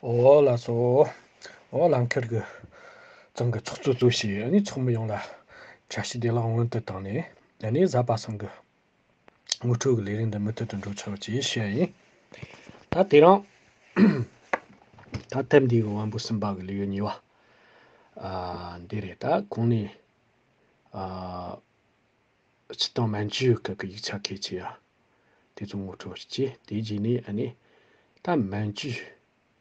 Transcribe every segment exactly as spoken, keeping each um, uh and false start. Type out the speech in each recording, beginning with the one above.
འོ་ལགས་སོ། འོ་ལགས་ཁེར་གི་ཚང་གི་ཚོགས་གཙོ་གཙོ་བྱས་ཨ་ནི་ཚོགས་མི་ཡོངས་ལ་བཀྲ་ཤིས་བདེ་ལེགས་སྔོན་དུ་བཏང་ནས། ཨ་ནི་གཟའ་པ་སངས་གི་ངོ་སྤྲོད་ཀྱི་ལས་རིམ་འདི་མུ་མཐུད་དུ་འགྲོ་ཆོག་ཅེས་བཤད་ཡིན། ད་དེ་རིང་ད་ཐེངས་འདིའི་དབང་པོ་གསུམ་པ་གི་ལེའུ་གཉིས་པ། ཨ། འདི་རེད། ད་གོང་ནས། ཨ། སྤྱིར་བཏང་མན་ཇུའི་སྐབས་ཀྱི་ཡིག་ཆ་གལ་ཆེ་ཡ་དེ་ཚོ་ངོ་སྤྲོད་བྱས། དེ་རྗེས་ནས་ཨ་ནི་ད་མན་ཇུ་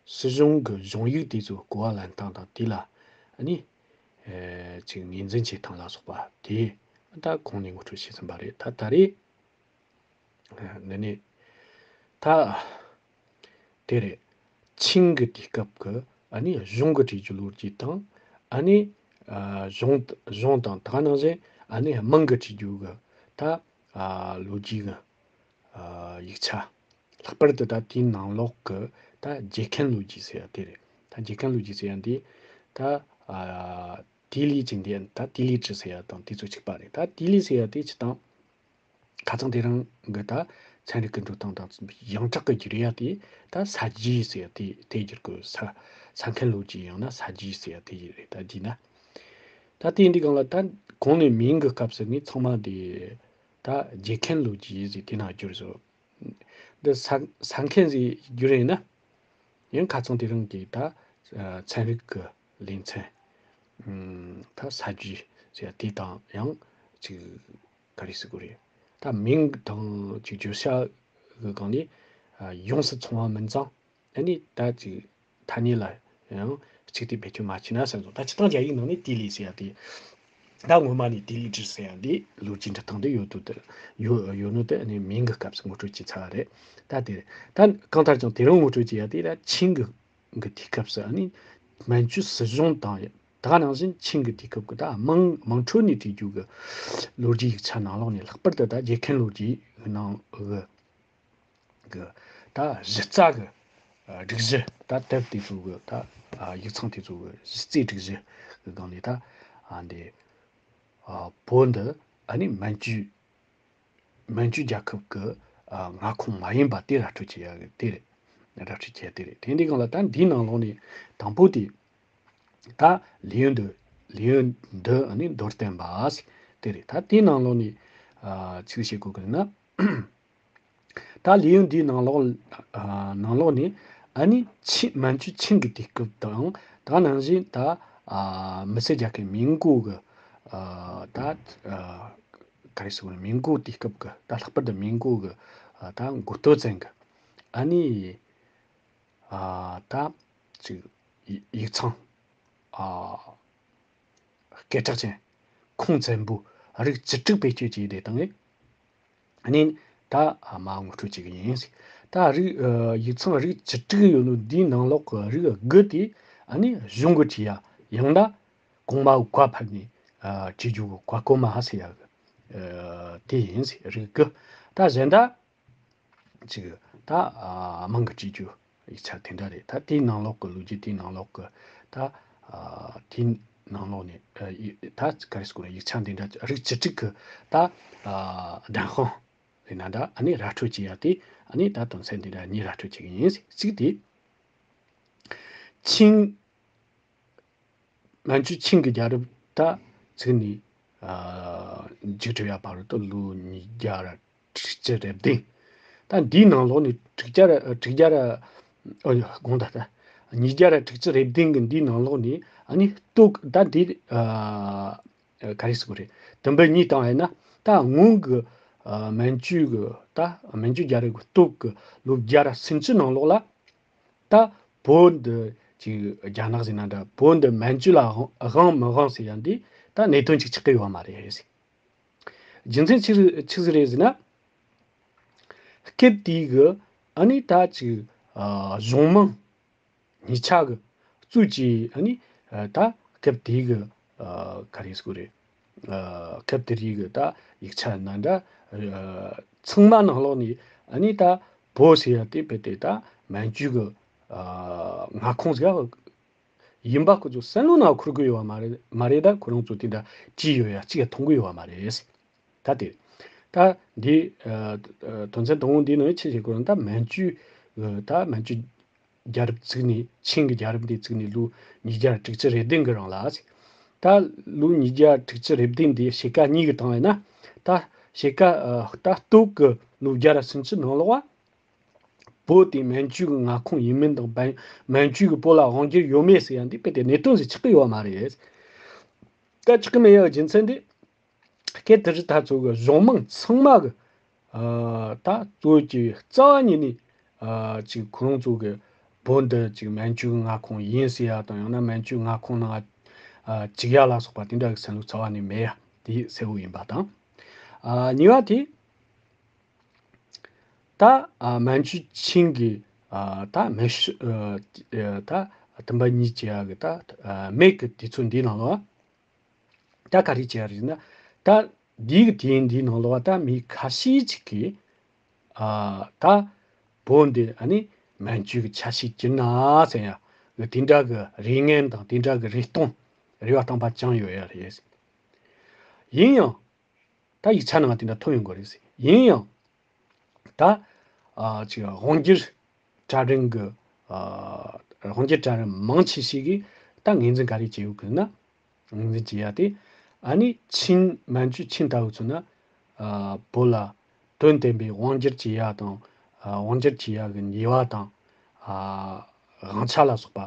སྲིད་གཞུང་གི་གཞུང་ཡིག་དེ་ཚོ་གོ་བ་ལེན་སྟངས་དང་། དེ་ལ་ཨ་ནི་ཨེ་ཅིག་ངོས་འཛིན་བྱེད་སྟངས་ལ་སོགས་པ་དེ་ད་གོང་ནས་ངོ་སྤྲོད་བྱས་ཟིན་པ་རེད། ད་ད་རེས་འདི་ནས་ད་དེ་རེད། ཆིང་གི་དུས་སྐབས་ཀྱི་ཨ་ནི་གཞུང་གི་བྲིས་རྒྱུ་ལོ་རྒྱུས་དང་། ཨ་ནི་ཨ་གཞུང་གཞུང་དང་། ད་ག་ནང་བཞིན་ཨ་ནི་དམངས་ཀྱི་བྲིས་རྒྱུ་གི་ད་ཨ་ལོ་རྒྱུས་ཀྱི་ཨ་ཡིག་ཆ། ལྷག་པར་དུ་ད་དེའི་ནང་ལོགས་ཀྱི་ད་རྗེ་མཁན་ལོ་རྒྱུས་ཟེར་ཡ་དེ་རེད། ད་རྗེ་མཁན་ལོ་རྒྱུས་ཟེར་ཡ་འདི་ད་ཨ་ཏི་ལི་ཅིན་འདི་ད་ཏི་ལི་ཀྲི་ཟེར་ཡ་དང་དེ་ཚོ་གཅིག་པ་རེད། ད་ཏི་ལི་ཟེར་ཡ་དེ་སྤྱིར་བཏང་ཁ་སང་དེ་རིང་གི་ད་ཚན་རིག་གི་འགྲོ་སྟངས་དང་ཡང་གྲགས་ཀྱི་བསྒྱུར་ཡ་དེ་ད་ས་རྒྱུས་ཟེར་ཡ་དེ་དེ་བསྒྱུར་དགོས། ས་ས་མཁན་ལོ་རྒྱུས་ཡང་ན་ས་རྒྱུས་ཟེར་ཡ་དེ་རེད། ད་འདི་ན་ད་དེ་འདི་སྒང་ལ་ད་གོང་ནས་མིང་གི་སྐབས་སུ་ངས་ཚང་མ་དེ་ད་རྗེ་མཁན་ལོ་རྒྱུས་ཟེར་དེ་ན་བསྒྱུར་སོང་། འདི་ས་ས་མཁན་ཟེར་བསྒྱུར་ཡིན་ན། ཡང་ཁ་སང་དེ་རིང་གི་ད་ཚན་རིག་གི་ལེ་ཚན་ད་ས་རྒྱུས་ཟེར་དེ་དང་ཡང་ཅིག་ག་རེ་ཟེར་དགོས་རེད། ད་མིང་དང་ཅིག་བརྗོད་བྱ་གི་སྒང་ནས་ཡོངས་སུ་མཚུངས་པ་མིན་ཙང་། ཨ་ནི་ད་ཅིག་ཐ་སྙད་ལ་ཡང་གཅིག་དེ་བེད་སྤྱོད་མ་བྱས་ན་བསམ་སོང་། ད་སྤྱིར་བཏང་རྒྱ་ཡིག་ནང་ནས་ཏི་ལི་ཟེར་ཡ་དེ། ད་སྔོན་མ་ནས་ཏི་ལི་ཀྲི་ཟེར་ཡ་འདི་ལོ་རྒྱུས་འབྲི་སྟངས་འདི་ཡོད་དུས་དེ་ཡོད་ཡོད་ནོ་དེ་ཨ་ནི་མིང་གི་སྐབས་སུ་ངོ་སྤྲོད་བྱས་ཚར་བ་རེད། ད་དེ་རེད། ད་གང་ལྟར་ཀྱང་དེ་རིང་ངོ་སྤྲོད་བྱེད་ཡ་དེ་ད་ཆིང་གི་གི་དུས་སྐབས་སུ་ཨ་ནི་མན་ཇུ་སྲིད་གཞུང་དང་། ད་ག་ནང་བཞིན་ཆིང་གི་དུས་སྐབས་ཀྱི་ད་དམངས་དམངས་ཁྲོད་ནས་བྲིས་རྒྱུ་གི་ལོ་རྒྱུས་ཡིག་ཆ་ནང་ལོགས་ནས། ལྷག་པར་དུ་ད་རྗེ་མཁན་ལོ་རྒྱུས་ནང་གི་གི་ད་གཞི་རྩ་གི་སྒྲིག་གཞི། ད་དེབ་དེ་ཚོ་གི་ད་ཡིག་ཚང་དེ་ཚོ་གི་གཞི་རྩའི་སྒྲིག་གཞི་གི་སྒང་ནས། ད་འདི་བོད་འདི་ཨ་ནི་མན་ཇུ་མན་ཇུ་རྒྱལ་ཁབ་ཀྱི་མངའ་ཁོངས་མ་ཡིན་པ་དེ་ར་སྤྲོད་བྱེད་ཡ་གི་དེ་རེད། ར་སྤྲོད་བྱེད་ཡ་དེ་རེད། དེ་འདི་སྒང་ལ་ད་འདིའི་ནང་ལོགས་ནས་དང་པོ་དེ། ད་ལེའུ་འདི་ལེའུ་འདི་ཨ་ནི་མདོར་བསྟན་པ་ཟེར་དེ་རེད། ད་དེའི་ནང་ལོགས་ནས་ཨ་ཅིག་བཤད་དགོས་གི་ན། ད་ལེའུ་འདིའི་ནང་ལོགས་ཨ་ནང་ལོགས་ནས་ཨ་ནི་ཆིང་མན་ཇུ་ཆིང་གི་དུས་སྐབས་དང་། ད་ནང་བཞིན་ད་ཨ་མི་སེར་རྒྱ་སྐྱེད་མིང་གོ་གི་ཨ་ད་ཨ་ག་རེ་ཟེར་དགོས་རེད། མིང་གོ་དུས་སྐབས་ཀྱི། ད་ལྷག་པར་དུ་མིང་གོ་གི་ཨ་ད་འགོ་སྟོད་ཚན་གི་ཨ་ནི་ཨ་ད་ཅིག་ཡིག་ཚང་ཨ་སྐད་གྲགས་ཅན་ཁུངས་བཙན་པོ་རིགས་བཅུ་དྲུག་བེད་སྤྱོད་བྱས་ཏེ་དང་། ཨ་ནི་ད་མར་ངོ་སྤྲོད་བྱེད་ཀྱི་ཡིན། ད་རིགས་ཡིག་ཚང་རིགས་བཅུ་དྲུག་ཡོད་ནོ་འདིའི་ནང་ལོགས་ཀྱི་རིགས་དགུ་དེ་ཨ་ནི་གཞུང་གིས་བྲིས་ཡ། ཡང་ན་གོང་མ་བཀའ་ཕབ་ནས་བྲིས་རྒྱུ་གི་བཀའ་གོང་མ་ཟེར་ཡ་གི་དེ་ཡིན། རིགས་དགུ། ད་གཞན་དག་ཅིག་ད་དམངས་ཀྱིས་བྲིས་རྒྱུ་ཡིག་ཆ་དེ་འདྲ་རེད། ད་དེའི་ནང་ལོགས་ཀྱི་ལོ་རྒྱུས། དེའི་ནང་ལོགས་ཀྱི་ད་དེའི་ནང་ལོགས་ནས་ད་ག་རེ་ཟེར་དགོས་རེད། ཡིག་ཆ་འདི་འདྲ་རིགས་བཅུ་དྲུག་གི་ད་བདེན་དཔང་རེད་ན་འདྲ། ཨ་ནི་ར་སྤྲོད་བྱེད་ཡ་དེ་ཨ་ནི་ད་དོན་ཚན་འདི་འདྲ་གཉིས་ར་སྤྲོད་བྱེད་ཀྱི་ཡིན། གཅིག་དེ་ཆིང་། མན་ཇུ་ཆིང་གི་རྒྱལ་རབས་ད་ཚིག་ནས་ཨ་མཇུག་སྒྲིལ་ཡ་བར་དུ་ལོ་ཉིས་བརྒྱ་ར་དྲུག་ཅུ་རེ་བདུན། ད་འདིའི་ནང་ལོགས་ནས་དྲུག་བརྒྱ་ར་དྲུག་བརྒྱ་ར་ཨོ་དགོངས་དག་ད་ཉིས་བརྒྱ་ར་དྲུག་ཅུ་རེ་བདུན་གི་འདིའི་ནང་ལོགས་ནས་ཨ་ནི་སྟོད་ད་འདི་ཨ་ག་རེ་ཟེར་དགོས་རེད། དུམ་བུ་གཉིས་བཏང་ཡ་ན། ད་སྔོན་གི་ཨ་མན་ཇུ་གི་ད་མན་ཇུ་རྒྱལ་རབས་གི་སྟོད་གི་ལོ་བརྒྱ་ར་སུམ་ཅུ་ནང་ལོགས་ལ། ད་བོད་འདི་ཅིག་རྒྱ་ནག་ཟེར་ན་འདྲ། བོད་འདི་མན་ཇུ་ལ་དབང་དབང་མི་དབང་ཟེར་ཡ་འདི་ད་གནད་དོན་ཅིག་ཆགས་ཀྱི་ཡོད་མ་རེད། རྒྱུ་མཚན་ཆི་ཆི་ཟིག་རེད་ཟེར་ན། སྐབས་དེའི་གི་ཨ་ནི་ད་ཅིག་ཨ་གཞུང་མང་ཉིས་ཆ་གི་གཙོས་ཀྱི་ཨ་ནི་ཨ་ད་སྐབས་དེའི་གི་ཨ་ག་རེ་ཟེར་དགོས་རེད། ཨ་སྐབས་དེ་རིགས་ཀྱི་ད་ཡིག་ཆ་ན་འདྲ། ཨ་ཚང་མ་ནང་ལོགས་ནས་ཨ་ནི་ད་བོད་ཟེར་ཡ་དེ་རྦད་དེ་ད་མན་ཇུ་གི་ཨ་མངའ་ཁོངས་ཟིག་ཡིན་པ་ཁོ་ཚོ་བསམ་བློ་ནང་འཁོར་གི་ཡོད་པ་མ་རེད། མ་རེད། ད་ཁོ་རང་ཚོ་དེ་འདྲ་བྲིས་ཡོད་ཡ་གཅིག་ཡང་མཐོང་གི་ཡོད་པ་མ་རེད། ད་དེ་ད་འདི་ཨ་དོན་ཚན་དང་པོ་འདི་ནང་ཆེ་ཆེ་ཁོ་རང་ད་མན་ཇུ་གི་ད་མན་ཇུ་ རྒྱལ་རབས་བཙུགས་ནས་ཆིང་གི་རྒྱལ་རབས་འདི་བཙུགས་ནས་ལོ་ཉིས་བརྒྱ་དྲུག་ཅུ་རེ་བདུན་གི་རིང་ལ་ཟེར། ད་ལོ་ཉིས་བརྒྱ་དྲུག་ཅུ་རེ་བདུན་འདི་ཕྱེད་ཀ་གཉིས་ཀྱི་སྟེང་ལ་ན། ད་ཕྱེད་ཀ་ཨ་ད་སྟོད་ཀྱི་ལོ་བརྒྱ་ར་སུམ་ཅུ་ནང་ལོགས་བ། བོད་དེ་མན་ཇུ་གི་མངའ་ཁོངས་ཡིན་མིན་དང་། མན་མན་ཇུ་གི་བོད་ལ་དབང་སྒྱུར་ཡོད་མེད་ཟེར་ཡ་འདི་དཔེ་དེ་གནད་དོན་ཟིག་ཆགས་ཀྱི་ཡོད་མ་རེད། ད་ཆགས་ཀྱི་མེད་ཡ་རྒྱུ་མཚན་འདི། སྐད་དེ་རིགས་ད་ཚོ་གི་གཞུང་མང་ཚང་མ་གི་ཨ་ད་གཙོ་བོ་གི་རྩ་བ་ཉིད་ནས་ཨ་ཅིག་ཁོ་རང་ཚོ་གི་བོད་འདི་ཅིག་མན་ཇུ་གི་མངའ་ཁོངས་ཡིན་ཟེར་ཡ་དང་། ཡང་ན་མན་ཇུ་མངའ་ཁོངས་ནང་ཨ་ཅིག་ཡ་ལ་སོགས་པ་དེ་འདྲ་གི་བསམ་བློ་རྩ་བ་ནས་མེད་ཡ་དེ་གསལ་བོ་ཡིན་པ་དང་། ཨ་གཉིས་པ་དེ། ད་ཨ་མན་ཇུ་ཆིང་གི་ཨ་ད་མེ་ཤི་ཨ་ད་དུམ་པ་གཉིས་ཀྱི་ཡ་གི་ད་ཨ་མེ་གི་དུས་ཚོད་འདི་ནང་ལ་ད་ག་རེ་བྱས་རེད་ན། ད་འདི་གི་དུས་འདི་ནང་ལ་ད་མི་ཁ་ཤས་ཅིག་གིས་ཨ་ད་བོད་འདི་ཨ་ནི་མན་ཇུ་གི་ཆ་ཤས་གྱུར་ན་ཟེར་ཡ་གི་དེ་འདྲ་གི་རེ་ངན་དང་དེ་འདྲ་གི་རེ་སྟོང་རེ་བ་སྟོང་པ་བཅངས་ཡོད་ཡ་རེད། ཡིན་ཡང་། ད་ཡིག་ཆ་ནང་དེ་འདྲ་ཐོན་ཡོང་གི་རེད་ཟེར། ཡིན་ཡང་ད་ཨ་ཅིག་དབང་སྒྱུར་གྲལ་རིམ་གི་ཨ་དབང་སྒྱུར་གྲལ་རིམ་མང་ཆེ་ཞིག་གིས་ད་ངོས་འཛིན་ག་རེ་བྱེད་ཡོད་གི་ན། ངོས་འཛིན་བྱེད་ཡ་དེ་ཨ་ནི་ཆིན་མན་ཇུ་ཆིན་ལྟ་བུ་ཚོ་ན་ཨ་བོད་ལ་དོན་བསྟན་པའི་དབང་སྒྱུར་བྱེད་ཡ་དང་། ཨ་དབང་སྒྱུར་བྱེད་ཡ་གི་ཉེས་པ་དང་ཨ་དབང་ཆ་ལ་སོགས་པ།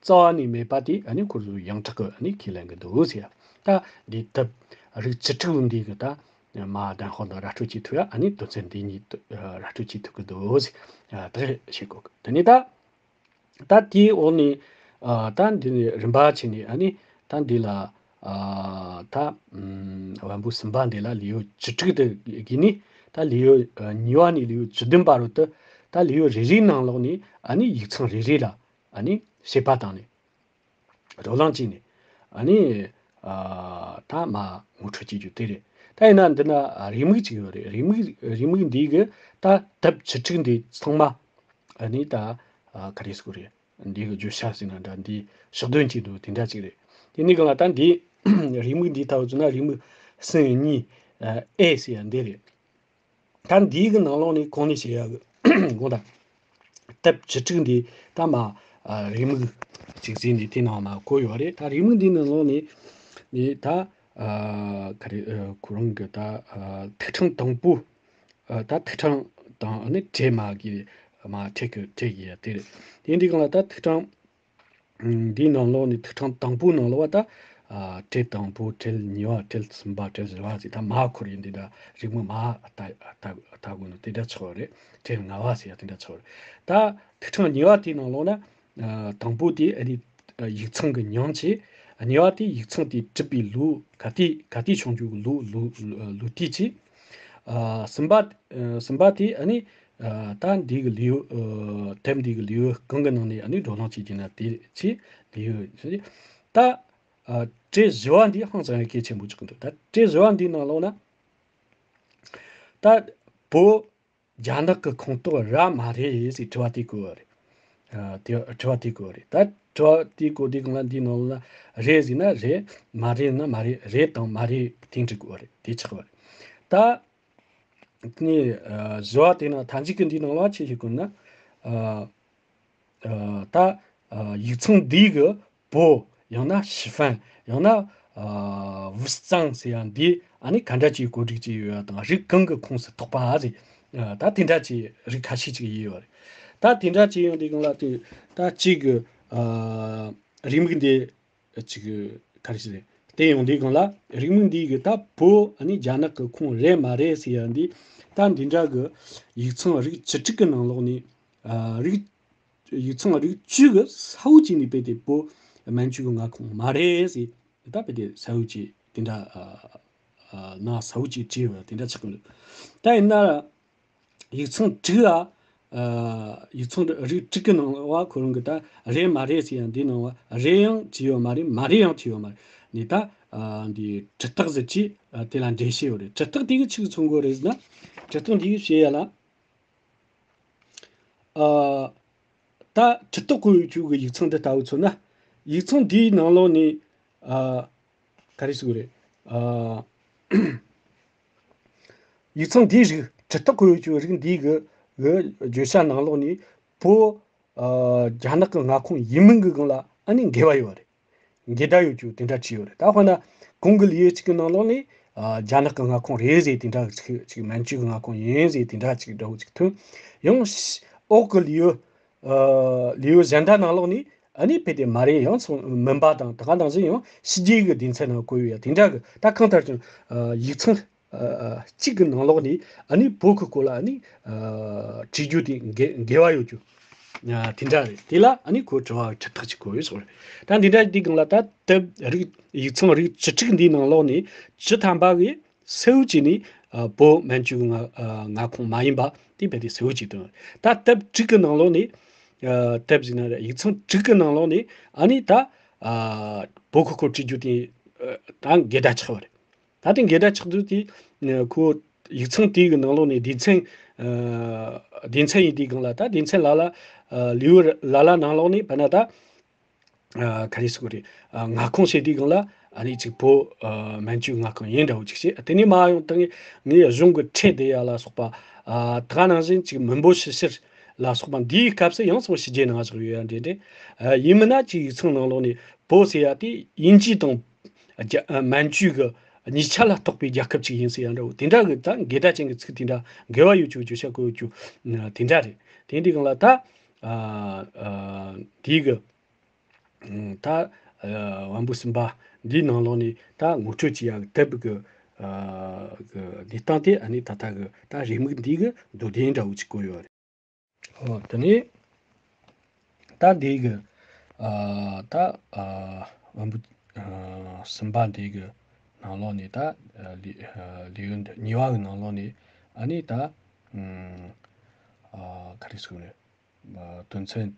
རྩ་བ་ནས་མེད་པ་དེ་ཨ་ནི་ཁོ་ཚོས་ཡོངས་གྲགས་ཀྱི་ཨ་ནི་ཁས་ལེན་གྱི་འདུག་ཟེར། ད་འདི་དེབ་རིགས་བཅུ་དྲུག་ལོ་འདི་གི་ད་མ་བདེན་དཔང་དང་ར་སྤྲོད་བྱེད་ཐུབ་ཡ། ཨ་ནི་དོན་ཚན་འདི་གཉིས་ར་སྤྲོད་བྱེད་ཐུབ་ཀྱི་འདུག་ཟེར། ད་བཤད་དགོས་གི། དེ་ནས་ད་ད་དེའི་འོག་ནས་ཨ་ད་འདི་ནས་རིམ་པ་བྱས་ནས་ཨ་ནི་ད་འདི་ལ་ཨ་ད་ཨམ་བམ་པོ་གསུམ་པ་འདི་ལ་ལེའུ་བཅུ་དྲུག་དེ་གི་ནས། ད་ལེའུ་ཨ་གཉིས་པ་ནས་ལེའུ་བཅུ་བདུན་བར་དུ་ད་ལེའུ་རེ་རེའི་ནང་ལོགས་ནས་ཨ་ནི་ཡིག་ཚང་རེ་རེ་ལ་ཨ་ནི་དཔྱད་པ་བཏང་ནས། བགྲོ་གླེང་བྱས་ནས་ཨ་ནི་ཨ་ད་མ་ངོ་སྤྲོད་བྱེད་རྒྱུ་དེ་རེད། ད་ཡིན་ན་འདི་ན་རེའུ་མིག་ཅིག་ཡོད་རེད། རེའུ་མིག་རེའུ་མིག་འདི་གི་ད་དེབ་བཅུ་དྲུག་འདི་ཚང་མ་ཨ་ནི་ད་ཨ་ག་རེ་ཟེར་དགོས་རེད། འདི་གི་བརྗོད་བྱ་ཟེར་ན་འདྲ། འདི་ཕྱོགས་སྡོམ་བྱེད་འདུག་དེ་འདྲ་ཅིག་རེད། དེ་ནི་གང་ལ་ད་འདི་རེའུ་མིག་འདི་ལྟ་བུ་བྱུང་ན་རེའུ་མིག་གསུམ་གཉིས་ཨེ་ཟེར་ཡ་འདི་རེད། ད་འདིའི་གི་ནང་ལོགས་ནས་གོང་ནས་བཤད་ཡ་གི་དགོངས་དག་དེབ་བཅུ་དྲུག་འདི་ད་མ་ཨ་རེའུ་མིག་ཅིག་བཟོས་ནས་དེ་ནང་མ་བཀོད་ཡོད་རེད། ད་རེའུ་མིག་འདིའི་ནང་ལོགས་ནས་ནི་ད་ཨ་ག་རེ་ཨ་ཁོ་རང་གི་ད་ཨ་ཐིག་ཕྲེང་དང་པོ། ཨ་ད་ཐིག་ཕྲེང་དང་ནི་གྲས་མ་གི་མ་གྲས་ཀྱི་གྲས་ཀྱི་ཡ་དེ་རེད། དེ་འདི་གང་ལ་ད་ཐིག་ཕྲེང་འདིའི་ནང་ལོགས་ནས་ཐིག་ཕྲེང་དང་པོའི་ནང་ལོགས་པ་ད་ཨ་གྲས་དང་པོ། གྲས་གཉིས་པ། གྲས་གསུམ་པ། གྲས་བཞི་པ་ཟེར། ད་མ་ཁོ་རེ་འདི་འདྲ་རེའུ་མིག་མ་ལྟ་ལྟ་ལྟ་དགོས་ནོ་དེ་འདྲ་ཆགས་པ་རེད། གྲས་ལྔ་པ་ཟེར་ཡ་དེ་འདྲ་ཆགས་པ་རེད། ད་ཐིག་ཕྲེང་གཉིས་པ་དེའི་ནང་ལོགས་ན་ཨ་དང་པོ་དེ་ཨ་ནི་ཡིག་ཚང་གི་མྱིང་བྱས། གཉིས་པ་དེ་ཡིག་ཚང་དེ་གྲུབ་པའི་ལོ་ག་དུས་ག་དུས་བྱུང་རྒྱུ་གི་ལོ་ལོ་ལོ་དུས་བྱས། ཨ་གསུམ་པ་ཨ་གསུམ་པ་དེ་ཨ་ནི་ཨ་ད་འདི་གི་ལེའུ་ཨ་དེབ་འདི་གི་ལེའུ་གང་གི་ནང་ནས་ཨ་ནི་བགྲོ་གླེང་བྱེད་ཀྱི་ན་དེ་ཆེ་ལེའུ་ད་ཨ་གྲས་བཞི་པ་འདི་ཧང་སང་གལ་ཆེན་པོ་ཆགས་ཀྱི་འདུག་ད་གྲས་བཞི་པ་འདིའི་ནང་ལོགས་ན་ད་བོད་རྒྱ་ནག་གི་ཁོངས་གཏོགས་ར་མ་རེད་ཟེར་དྲི་བ་དེ་བཀོད་པ་རེད། ཨ་དེ་དྲི་བ་དེ་བཀོད་པ་རེད། ད་དྲི་བ་དེ་བཀོད་དུས་སྒང་ལ་འདིའི་ནང་ལ་རེད་ཟེར་ན་རེད། མ་རེད་ན་མ་རེད། རེད་དང་མ་རེད་དེ་འདྲ་བཀོད་པ་རེད། དེ་ཆགས་པ་རེད། ད་ནི་ཨ་བཞི་པ་དེ་ནང་མཐའ་མཇུག་གི་འདིའི་ནང་ལ་ཆི་ཞིག་བཀོད་ན། ཨ་ཨ་ད་ཨ་ཡིག་ཚང་འདི་གི་བོད་ཡང་ན་ཞི་ཧྥན་ཡང་ན་ཨ་ཝུ་ཙང་ཟེར་ཡ་འདི་ཨ་ནི་ག་འདྲ་ཅིག་གོ་སྒྲིག་བྱས་ཡོད་ཡ་དང་། རིགས་གང་གི་ཁོངས་སུ་གཏོགས་པ་ཟེར། ཨ་ད་དེ་འདྲ་ཅིག་རིགས་ཁ་ཤས་ཅིག་ཡོད་རེད། ད་དེ་འདྲ་ཅིག་ཡོང་དུས་སྒང་ལ་དེ་ད་གཅིག་གི་ཨ་རེའུ་མིག་འདི་ཅིག་ག་རེ་ཟེར་བལྟས་ཡོང་དུས་སྒང་ལ་རེའུ་མིག་འདི་གི་ད་བོད་ཨ་ནི་རྒྱ་ནག་གི་ཁོངས་རེད་མ་རེད་ཟེར་ཡ་འདི། ད་འདི་འདྲ་གི་ཡིག་ཚང་རིགས་བཅུ་དྲུག་གི་ནང་ལོགས་ནས་ཨ་རིགས་ཡིག་ཚང་རིགས་བཅུ་གི་ས་བོ་གཅིག་ནས་རྦད་དེ་བོད་མན་ཇུ་གི་མངའ་ཁོངས་མ་རེད་ཟེར། ད་རྦད་དེ་ས་བོ་གཅིག་དེ་འདྲ་ཨ་ཨ་ནང་ས་བོ་གཅིག་བྲིས་ཡོད་དེ་འདྲ་ཆགས་ཀྱི་འདུག་ད་ཡིན་ན་ཡིག་ཚང་དྲུག་ཨ་ཨ་ཡིག་ཚང་རིགས་དྲུག་གི་ནང་བ་ཁོ་རང་གི་ད་རེད་མ་རེད་ཟེར་ཡང་འདི་ནང་བ་རེད་ཡང་བྲིས་ཡོད་མ་རེད། མ་རེད་ཡང་བྲིས་ཡོད་མ་རེད། ནི་ད་ཨ་འདི་གྲུབ་རྟགས་ཟེར་གྱི་ཨ་དེ་ལ་འགྲེལ་བཤད་ཡོད་རེད། གྲུབ་རྟགས་དེ་གི་ཆི་གི་མཚོན་གོ་རེད་ཟེར་ན། གྲུབ་རྟགས་འདི་གི་བཤད་ཡ་ལ། ཨ་ད་གྲུབ་རྟགས་བཀོད་ཡོད་རྒྱུ་གི་ཡིག་ཚང་འདི་ལྟ་བུ་མཚོན་ན། ཡིག་ཚང་འདིའི་ནང་ལོགས་ནས་ཨ་ག་རེ་ཟེར་དགོས་རེད། ཨ་ཡིག་ཚང་འདིའི་རིགས། གྲུབ་རྟགས་བཀོད་ཡོད་རྒྱུ་རིགས་འདིའི་གི་གི་བརྗོད་བྱ་ནང་ལོགས་ནས་བོད་ ཨ་རྒྱ་ནག་གི་མངའ་ཁོངས་ཡིན་མིན་གྱི་སྒང་ལ་ཨ་ནི་འགལ་བ་ཡོད་རེད། འགལ་ཟླ་ཡོད་རྒྱུ་དེ་འདྲ་བྲིས་ཡོད་རེད། ད་དཔེར་ན་གོང་གི་ལེའུ་གཅིག་གི་ནང་ལོགས་ནས་ཨ་རྒྱ་ནག་གི་མངའ་ཁོངས་རེད་ཟེར་དེ་འདྲ་ཅིག་ཅིག་མན་ཇུ་གི་མངའ་ཁོངས་ཡིན་ཟེར་དེ་འདྲ་ཅིག་འདྲ་བོ་ཅིག་ཐོན། ཡང་ཨ་འོག་གི་ལེའུ་ཨ་ལེའུ་གཞན་དག་ནང་ལོགས་ནས་ཨ་ནི་དཔེ་དེ་མ་རེད། ཡང་སོང་མིན་པ་དང་ད་ག་ནང་བཞིན་ཡང་ཕྱི་རྒྱལ་གྱི་སྡེ་ཚན་ནང་བཀོད་ཡོད་ཡ་དེ་འདྲ་གི། ད་གང་ལྟར་ཀྱང་ཨ་ཡིག་ཚང་ཨ་གཅིག་གི་ནང་ལོགས་ནས་ཨ་ནི་བོད་ཀྱི་སྐོར་ལ་ཨ་ནི་ཨ་བྲིས་རྒྱུ་དེ་འགལ་འགལ་བ་ཡོད་རྒྱུ་ཨ་དེ་འདྲ་རེད། དེ་ལ་ཨ་ནི་ཁོ་དྲི་བ་ཁྲི་ཐག་ཅིག་གོ་ཡོད་སོང་རེད། ད་འདི་འདྲ་དེའི་སྒང་ལ་ད་དེབ་རིགས་ཡིག་ཚང་རིགས་བཅུ་དྲུག་འདིའི་ནང་ལོགས་ནས་བཅུ་ཐམ་པ་གིས་གསལ་བོ་བྱས་ནས་ཨ་བོད་མན་ཇུ་གི་མངའ་ཨ་མངའ་ཁོངས་མ་ཡིན་པ་དེ་རྦད་དེ་གསལ་བོ་བྱས་བཏང་། ད་དེབ་དྲུག་གི་ནང་ལོགས་ནས་ཨ་དེབ་ཟེར་ན་རེད། ཡིག་ཚང་དྲུག་གི་ནང་ལོགས་ནས་ཨ་ནི་ད་ཨ་བོད་ཁོ་ཁོ་བྲིས་རྒྱུ་དེ་ཨ་ད་འགལ་ཟླ་ཆགས་པ་རེད། ད་དེ་འགལ་ཟླ་ཆགས་དུས་དེ་ཨ་ཁོ་ཡིག་ཚང་དེའི་གི་ནང་ལོགས་ནས་སྡེ་ཚན་ཨ་སྡེ་ཚན་ཡིན་དེའི་སྒང་ལ་ད་སྡེ་ཚན་ལ་ལ་ཨ་ལེའུ་ལ་ལ་ནང་ལོགས་ནས་བ་ན་ད་ཨ་ག་རེ་ཟེར་དགོས་རེད། ཨ་མངའ་ཁོངས་བཤད་དུས་སྒང་ལ་ཨ་ནི་གཅིག་བོད་ཨ་མན་ཇུའི་མངའ་ཁོངས་ཡིན་འདྲ་བོ་གཅིག་བཤད། དེ་ནས་མར་ཡོང་དུས་ངས་གཞུང་གི་ཁྲལ་དེ་ཡ་ལ་སོགས་པ་ཨ་ད་ག་ནང་བཞིན་གཅིག་མི་འབོར་ཕྱི་བཤེར་ལ་སོགས་པ་འདིའི་སྐབས་སུ་ཡང་སོང་ཕྱི་རྒྱལ་ནང་བཞག་ཡོད་ཡ་འདྲ་འདྲ། ཨ་ཡིན་མིན་ན་གཅིག་ཡིག་ཚང་ནང་ལོགས་ནས་བོད་ཟེར་ཡ་དེ་དབྱིན་ཇི་དང་རྒྱ་ཨ་མན་ཇུ་གི་གཉིས་ཆ་ལ་གཏོགས་པའི་རྒྱལ་ཁབ་ཅིག་ཡིན་ཟེར་ཡ་འདྲ་བོ་དེ་འདྲ་གི་ད་འགལ་ཟླ་ཅན་གྱི་ཚིག་དེ་འདྲ་འགལ་བ་ཡོད་རྒྱུ་བརྗོད་བྱ་བཀོད་ཡོད་རྒྱུ་དེ་འདྲ་རེད། དེ་འདྲའི་སྒང་ལ་ད་ཨ་ཨ་དེའི་གི་ད་ཨ་དབང་པོ་གསུམ་པ་འདིའི་ནང་ལོགས་ནས་ད་ངོ་སྤྲོད་བྱེད་ཡག་གི་དེབ་ཀྱི་ཨ་གི་གནས་སྟངས་དེ་ཨ་ནི་ད་ལྟ་གི་ད་རེའུ་མིག་འདི་གི་མདོར་བསྟན་འདྲ་བོ་ཅིག་བཀོད་ཡོད་རེད། ཨོ་དེ་ནས་ད་འདི་གི་ཨ་ད་ཨ་དབང་པོ་ཨ་གསུམ་པ་འདི་གི་ནང་ལོགས་ནས་ད་ཨ་ལེའུ་ཨ་ལེའུ་འདི་གཉིས་པ་གི་ནང་ལོགས་ནས་ཨ་ནི་ད་ཨ་ག་རེ་ཟེར་དགོས་རེད། དོན་ཚན་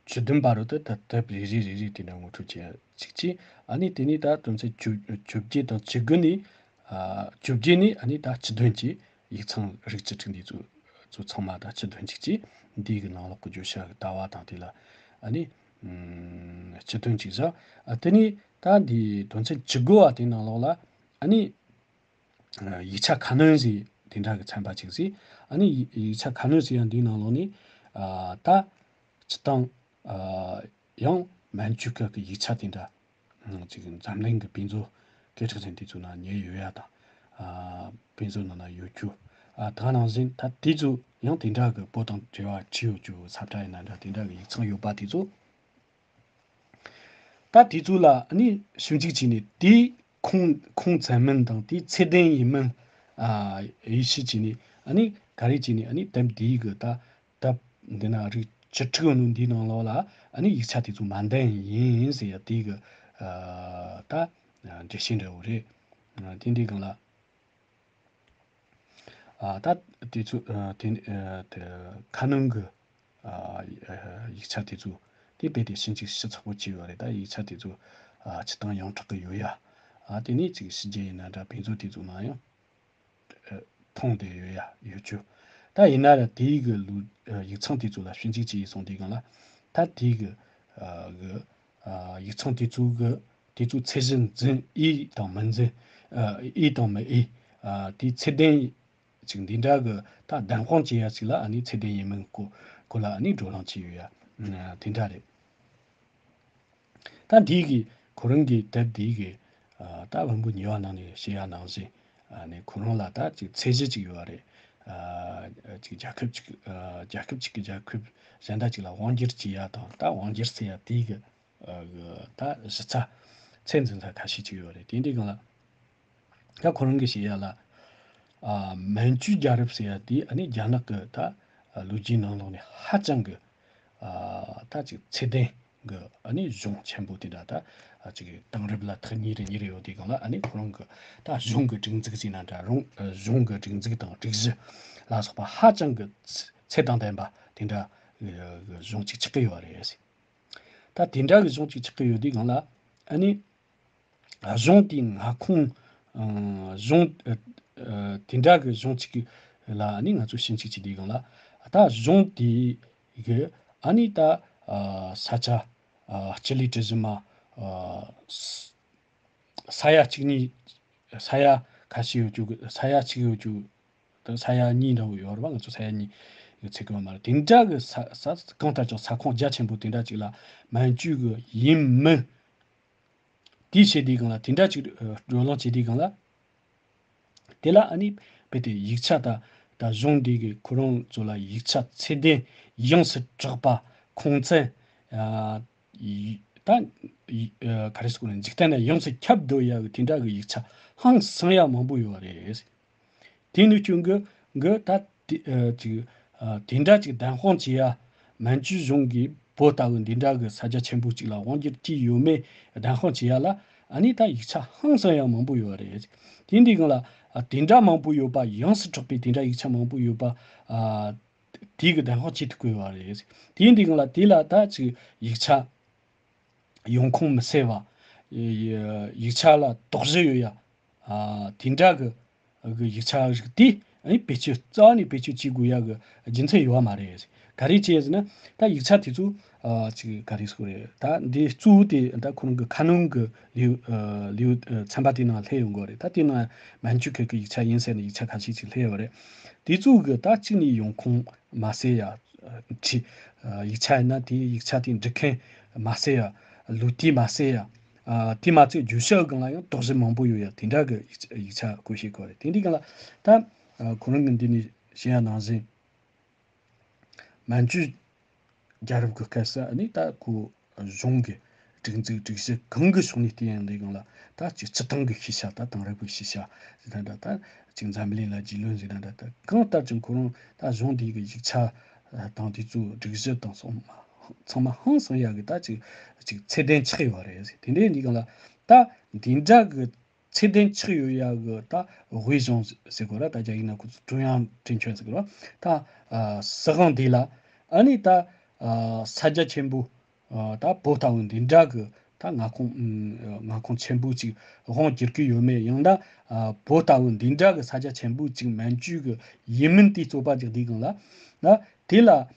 བཅུ་བདུན་བར་དུ་ད་དེབ་རེ་རེ་རེ་རེ་དེ་འདྲ་ངོ་སྤྲོད་བྱེད་ཡ་གཅིག་བྱས། ཨ་ནི་དེ་ནས་ད་དོན་ཚན་བཅུ་བཅོ་བརྒྱད་དང་བཅུ་དགུ་ནས་ཨ་བཅོ་བརྒྱད་ནས་ཨ་ནི་ད་བཅུ་བདུན་གྱི་ཡིག་ཚང་རིགས་བཅུ་དྲུག་འདི་ཚོ་ཚོ་ཚང་མ་ད་བཅུ་བདུན་གཅིག་བྱས། འདི་གི་ནང་ལོགས་ཀྱི་བརྗོད་བྱ་གི་ལྟ་བ་དང་དེ་ལ་ཨ་ནི་ཨམ་བཅུ་བདུན་གཅིག་བཞག་ཨ་དེ་ནས་ད་འདི་དོན་ཚན་བཅུ་དགུ་བ་དེ་ནང་ལོགས་ལ་ཨ་ནི། ཡིག་ཆ་ཁ་སྣོན་ཟེར་དེ་འདྲ་གི་ཚན་པ་གཅིག་ཟེར། ཨ་ནི་ཡིག་ཡིག་ཆ་ཁ་སྣོན་ཟེར་ཡང་འདིའི་ནང་ལོགས་ནས་ཨ་ད་སྤྱིར་བཏང་ཨ་ཡང་མན་ཇུ་སྐད་ཀྱི་ཡིག་ཆ་དེ་འདྲ་ཨ་ཅིག་འཛམ་གླིང་གི་དཔེ་མཛོད་སྐད་གྲགས་ཅན་དེ་ཚོ་ནང་ཉར་ཡོད་ཡ་དང་ཨ་དཔེ་མཛོད་ནང་ན་ཡོད་རྒྱུ་ཨ་ད་ནང་བཞིན་ད་དེ་ཚོ་ཡང་དེ་འདྲ་གི་བོད་དང་འབྲེལ་བ་ཅི་ཡོད་རྒྱུ་ས་བཀྲ་ཡིན་ན་འདྲ་དེ་འདྲ་གི་ཡིག་ཚང་ཡོད་པ་དེ་ཚོ། ད་དེ་ཚོ་ལ་ནི་ཞིབ་འཇུག་བྱས་ནས་དེའི་ཁུངས་ཁུངས་བཙན་མིན་དང་དེའི་ཚད་ལྡན་ཡིན་མིན་ཨ་ཡིད་ཆེས་བྱས་ནས་ཨ་ནི་ག་རེ་བྱས་ནས་ཨ་ནི་དེབ་འདིའི་གི་ད་དེབ་འདི་ན་རིགས་བཅུ་དྲུག་ཡོད་ནོ་འདིའི་ནང་ལོགས་ལ་ཨ་ནི་ཡིག་ཆ་དེ་ཚོ་མ་ལྡན་ཡིན་ཟེར་ཡ་དེའི་གི་ཨ་ད་འགྲེལ་བཤད་འདྲ་བོ་རེད། ཨ་དེ་འདྲའི་སྒང་ལ། ཨ་ད་དེ་ཚོ་ཨ་དེ་ཨ་དེ་ཁ་སྣོན་གི་ཨ་ཡིག་ཆ་དེ་ཚོ་དེ་རྦད་དེ་ཕྱིན་ཅི་ཕྱིར་ཚགས་པོ་བྱས་ཡོད་རེད། ད་ཡིག་ཆ་དེ་ཚོ་ཨ་སྤྱིར་བཏང་ཡོངས་གྲགས་གི་ཡོད་ཡ། ཨ་དེ་ནས་ཅིག་ཕྱི་རྒྱལ་ཡིན་ན་འདྲ་དཔེ་མཛོད་དེ་ཚོ་ནང་ཡང་ཨ་མཐོང་བསྡད་ཡོད་ཡ་ཡོད་རྒྱུ། ད་ཡིན་ན་ར་དེའི་གི་ལུ་ཨ་ཡིག་ཚང་དེ་ཚོ་ལ་ཞིབ་འཇུག་བྱས་ཡིན་སོང་དེའི་སྒང་ལ་ད་དེའི་གི་ཨ་གི་ཨ་ཡིག་ཚང་དེ་ཚོ་གི་དེ་ཚོ་ཚད་གཞི་འཛིན་ཨེ་དང་མི་འཛིན་ཨ་ཨེ་དང་མི་ཨེ་ཨ་དེའི་ཚད་ལྡན་ཅིག་འདི་འདྲ་གི་ད་བདེན་དཔང་བྱེད་ཡ་ཅིག་ལ་ཨ་ནི་ཚད་ལྡན་ཡིན་མིན་སྐོར་སྐོར་ལ་ཨ་ནི་བགྲོ་གླེང་བྱས་ཡོད་ཡ་ཨ་དེ་འདྲ་རེད། ད་འདི་གི་ཁོ་རང་གི་དེབ་འདི་གི་ཨ་ད་བོན་པོ་ཉེས་པ་ནང་ནས་བཤད་ཡ་ནང་བཞིན་ཨ་ནི་ཁོ་རང་ལ་ད་ཅིག་ཚད་གཞི་ཅིག་ཡོད་པ་རེད། ཨ་ཅིག་རྒྱལ་ཁབ་ཅིག་ཨ་རྒྱལ་ཁབ་ཅིག་གི་རྒྱལ་ཁབ་གཞན་དག་ཅིག་ལ་དབང་སྒྱུར་བྱེད་ཡ་དང་ད་དབང་སྒྱུར་ཟེར་ཡ་དེ་གི་ཨ་གི་ད་གཞི་རྩ་ཚད་འཛིན་ས་ཁ་ཤས་ཅིག་ཡོད་རེད། དེ་འདྲའི་སྒང་ལ་ད་ཁོ་རང་གིས་བཤད་ཡ་ལ་ཨ་མན་ཇུ་རྒྱལ་རབས་ཟེར་ཡ་དེ་ཨ་ནི་རྒྱ་ནག་གི་ད་ལོ་རྒྱུས་ནང་ལོགས་ནས་ཧ་ཅང་གི་ཨ་ད་ཅིག་ཚད་ལྡན་གི་ཨ་ནི་གཞུང་ཆེན་པོ་དེ་འདྲ་ད་ཨ་ཅིག་དེང་རབས་ལ་ཐག་ཉེ་རུ་ཉེ་རུ་ཡོད་དེ་སྒང་ལ་ཨ་ནི་ཁོ་རང་གི་ད་གཞུང་གི་སྒྲིག་འཛུགས་ཟེར་ན་འདྲ་རུང་ཨ་གཞུང་གི་སྒྲིག་འཛུགས་དང་སྒྲིག་གཞི་ལ་སོགས་པ་ཧ་ཅང་གི་ཚད་དང་ལྡན་པ་དེ་འདྲ་གི་གཞུང་ཅིག་ཆགས་ཀྱི་ཡོད་རེད། ད་དེ་འདྲ་གི་གཞུང་ཅིག་ཆགས་ཀྱི་ཡོད་དུས་སྒང་ལ་ཨ་ནི་གཞུང་དེའི་མངའ་ཁོངས་ཨ་གཞུང་ཨ་ཨ་དེ་འདྲ་གི་གཞུང་ཅིག་གི་ལ་ཨ་ནི་ང་ཚོ་ཞིབ་འཇུག་བྱེད་དུས་སྒང་ལ་ད་གཞུང་དེ་གི་ཨ་ནི་ད་ཨ་ས་ཆ་ཨ་སྤྱི་ལེ་གྲུ་བཞི་མ་ཨ་ས་ས་ཡ་གཅིག་གཉིས་ས་ཡ་ཁ་ཤས་ཡོད་རྒྱུ་གི་ས་ཡ་གཅིག་ཡོད་རྒྱུ་དང་ས་ཡ་གཉིས་འདྲ་བོ་ཡོད་རེད་པ། ང་ཚོ་ས་ཡ་གཉིས་ གི་ཚིག་གི་མ་རེད། དེ་འདྲ་གི་ས་ས་གང་ལྟར་ཀྱང་ས་ཁོངས་རྒྱ་ཆེན་པོ་དེ་འདྲ་ཅིག་ལ་མན་ཇུ་གི་ཡིན་མིན་དེའི་ཆེད་དུ་སྒང་ལ་དེ་འདྲ་ཅིག་བགྲོ་གླེང་བྱེད་དུས་སྒང་ལ། དེ་ལ་ཨ་ནི་རྦད་དེ་ཡིག་ཆ་ད་ད་གཞུང་འདི་གི་ཁོ་རང་ཚོ་ལ་ཡིག་ཆ་ཚད་ལྡན་ཡོངས་སུ་གྲགས་པ་ཁུངས་བཙན། ཨ་ཡི་ད་ཡི་ཨ་ག་རེ་ཟེར་དགོས་རེད། འཇིག་རྟེན་ན་ཡོངས་སུ་ཁྱབ་བསྡད་ཡག་གི་དེ་འདྲ་གི་ཡིག་ཆ་ཧང་སང་ཡག་མང་པོ་ཡོད་རེད། དེ་ནི་ཁྱོད་གི་གི་ད་དེ་ཨ་ཅིག་ཨ་དེ་འདྲ་ཅིག་བདེན་དཔང་བྱེད་ཡ། མན་ཇུ་གཞུང་གིས་བོད་ལྟ་བུ་འདི་འདྲ་གི་ས་ཆ་ཆེན་པོ་ཅིག་ལ་དབང་སྒྱུར་བྱས་ཡོད་མེད་བདེན་དཔང་བྱེད་ཡ་ལ་ཨ་ནི་ད་ཡིག་ཆ་ཧང་སང་ཡང་མང་པོ་ཡོད་རེད། དེ་འདི་སྒང་ལ་ཨ་དེ་འདྲ་མང་པོ་ཡོད་པ། ཡོངས་སུ་གྲགས་པའི་དེ་འདྲ་ཡིག་ཆ་མང་པོ་ཡོད་པ། ཨ་དེ་གི་བདེན་དཔང་བྱེད་ཐུབ་ཀྱི་ཡོད་རེད། དེ་འདི་སྒང་ལ་དེ་ལ་ད་ཅིག་ཡིག་ཆ་ཡོང་ཁུངས་མི་གསལ་བ། ཡི་ཡིག་ཆ་ལ་དོགས་གཞི་ཡོད་ཡ། ཨ་དེ་འདྲ་གི་གི་ཡིག་ཆ་རིགས་དེ་ཨ་ནི་བེད་སྤྱོད་རྩ་བ་ནས་བེད་སྤྱོད་བྱེད་དགོས་ཡ་གི་རྒྱུ་མཚན་ཡོད་མ་རེད། ག་རེ་བྱས་ཟེར་ན་ད་ཡིག་ཆ་དེ་ཚོ་ཨ་ཅིག་ག་རེ་ཟེར་དགོས་རེད། ད་འདི་གཙོ་བོ་དེ་ད་ཁོ་རང་གི་ཁ་ནང་གི་ལེའུ་ཨ་ལེའུ་ཨ་ཚན་པ་དེ་ནང་སླེབས་ཡོང་གི་རེད། ད་དེ་ནང་མན་ཇུ་ཁུལ་གི་ཡིག་ཆ་ཡིན་ཟེར་ནས་ཡིག་ཆ་ཁ་ཤས་ཅིག་སླེབས་ཡོད་རེད། དེ་ཚོ་གི་ད་གཅིག་ནས་ཡོང་ཁུངས་མ་གསལ་ཡ། ཁྲི། ཡིག་ཆ་ཡིན་ན་དེའི་ཡིག་ཆ་དེ་འབྲི་མཁན་མ་གསལ་ཡ། ལོ་དུས་མ་གསལ་ཡ། དེ་མ་ཚད་བརྗོད་བྱ་སྒང་ལ་ཡང་དོགས་གཞི་མང་པོ་ཡོད་ཡ། དེ་འདྲ་གི་ཡིག་ཡིག་ཆ་བཀོད་བཤད་དགོས་རེད། དེ་འདྲའི་སྒང་ལ་ད་ཁོ་རང་གི་འདི་ནས་བཤད་ཡ་ནང་བཞིན་མན་ཇུ་རྒྱལ་རབས་ཀྱི་སྐབས་སུ་ནི་ད་ཁོ་གཞུང་གི་སྒྲིག་འཛུགས་སྒྲིག་གཞི་གང་གི་ཕྱོགས་ནས་བལྟས་ཡང་འདི་སྒང་ལ་ད་ཅིག་སྤྱི་བཏང་གི་ཤེས་བྱ། ད་དེང་རབས་ཀྱི་ཤེས་བྱ་ཟེར་ན་འདྲ། ད་ཅིག་འཛམ་གླིང་ལ་རྒྱུས་ལོན་ཟེར་ན་འདྲ། ད་གང་ལྟར་ཀྱང་ཁོ་རང་ད་གཞུང་འདི་གི་ཡིག་ཆ་དང་དེ་ཚོའི་སྒྲིག་གཞི་དང་ཚང་མ་ཚང་མ་ཧང་སང་ཡག་གི་ད་ཅིག་ཅིག་ཚད་ལྡན་ཆགས་ཡོད་རེད། དེ་འདྲའི་འདི་སྒང་ལ་ད་འདི་འདྲ་གི་ཚད་ལྡན་ཆགས་ཡོད་ཡག་གི་ད་དབུས་གཞུང་ཟེར་དགོས་ར། ད་རྒྱ་ཡིག་ནང་ཁོ་ཚོ་ཀྲུང་དབྱང་ཁྲིན་ཆོན་ཟེར་དགོས་ར། ད་ཨ་སྲིད་དབང་འདི་ལ་ཨ་ནི་ད་ཨ་ས་རྒྱ་ཆེན་པོ་ཨ་ད་བོད་ལྟ་བུ་འདི་འདྲ་གི་ད་མངའ་ཁོངས་ཨ་མངའ་ཁོངས་ཆེན་པོ་ཅིག་དབང་བསྒྱུར་གི་ཡོད་མེད། ཡང་ན་ཨ་བོད་ལྟ་བུ་འདི་འདྲ་གི་ས་རྒྱ་ཆེན་པོ་ཅིག་མན་ཇུ་གི་ཡིན་མིན་དེ་རྩོད་པ་རྒྱག་དུས་སྒང་ལ་ན་དེ་ལ་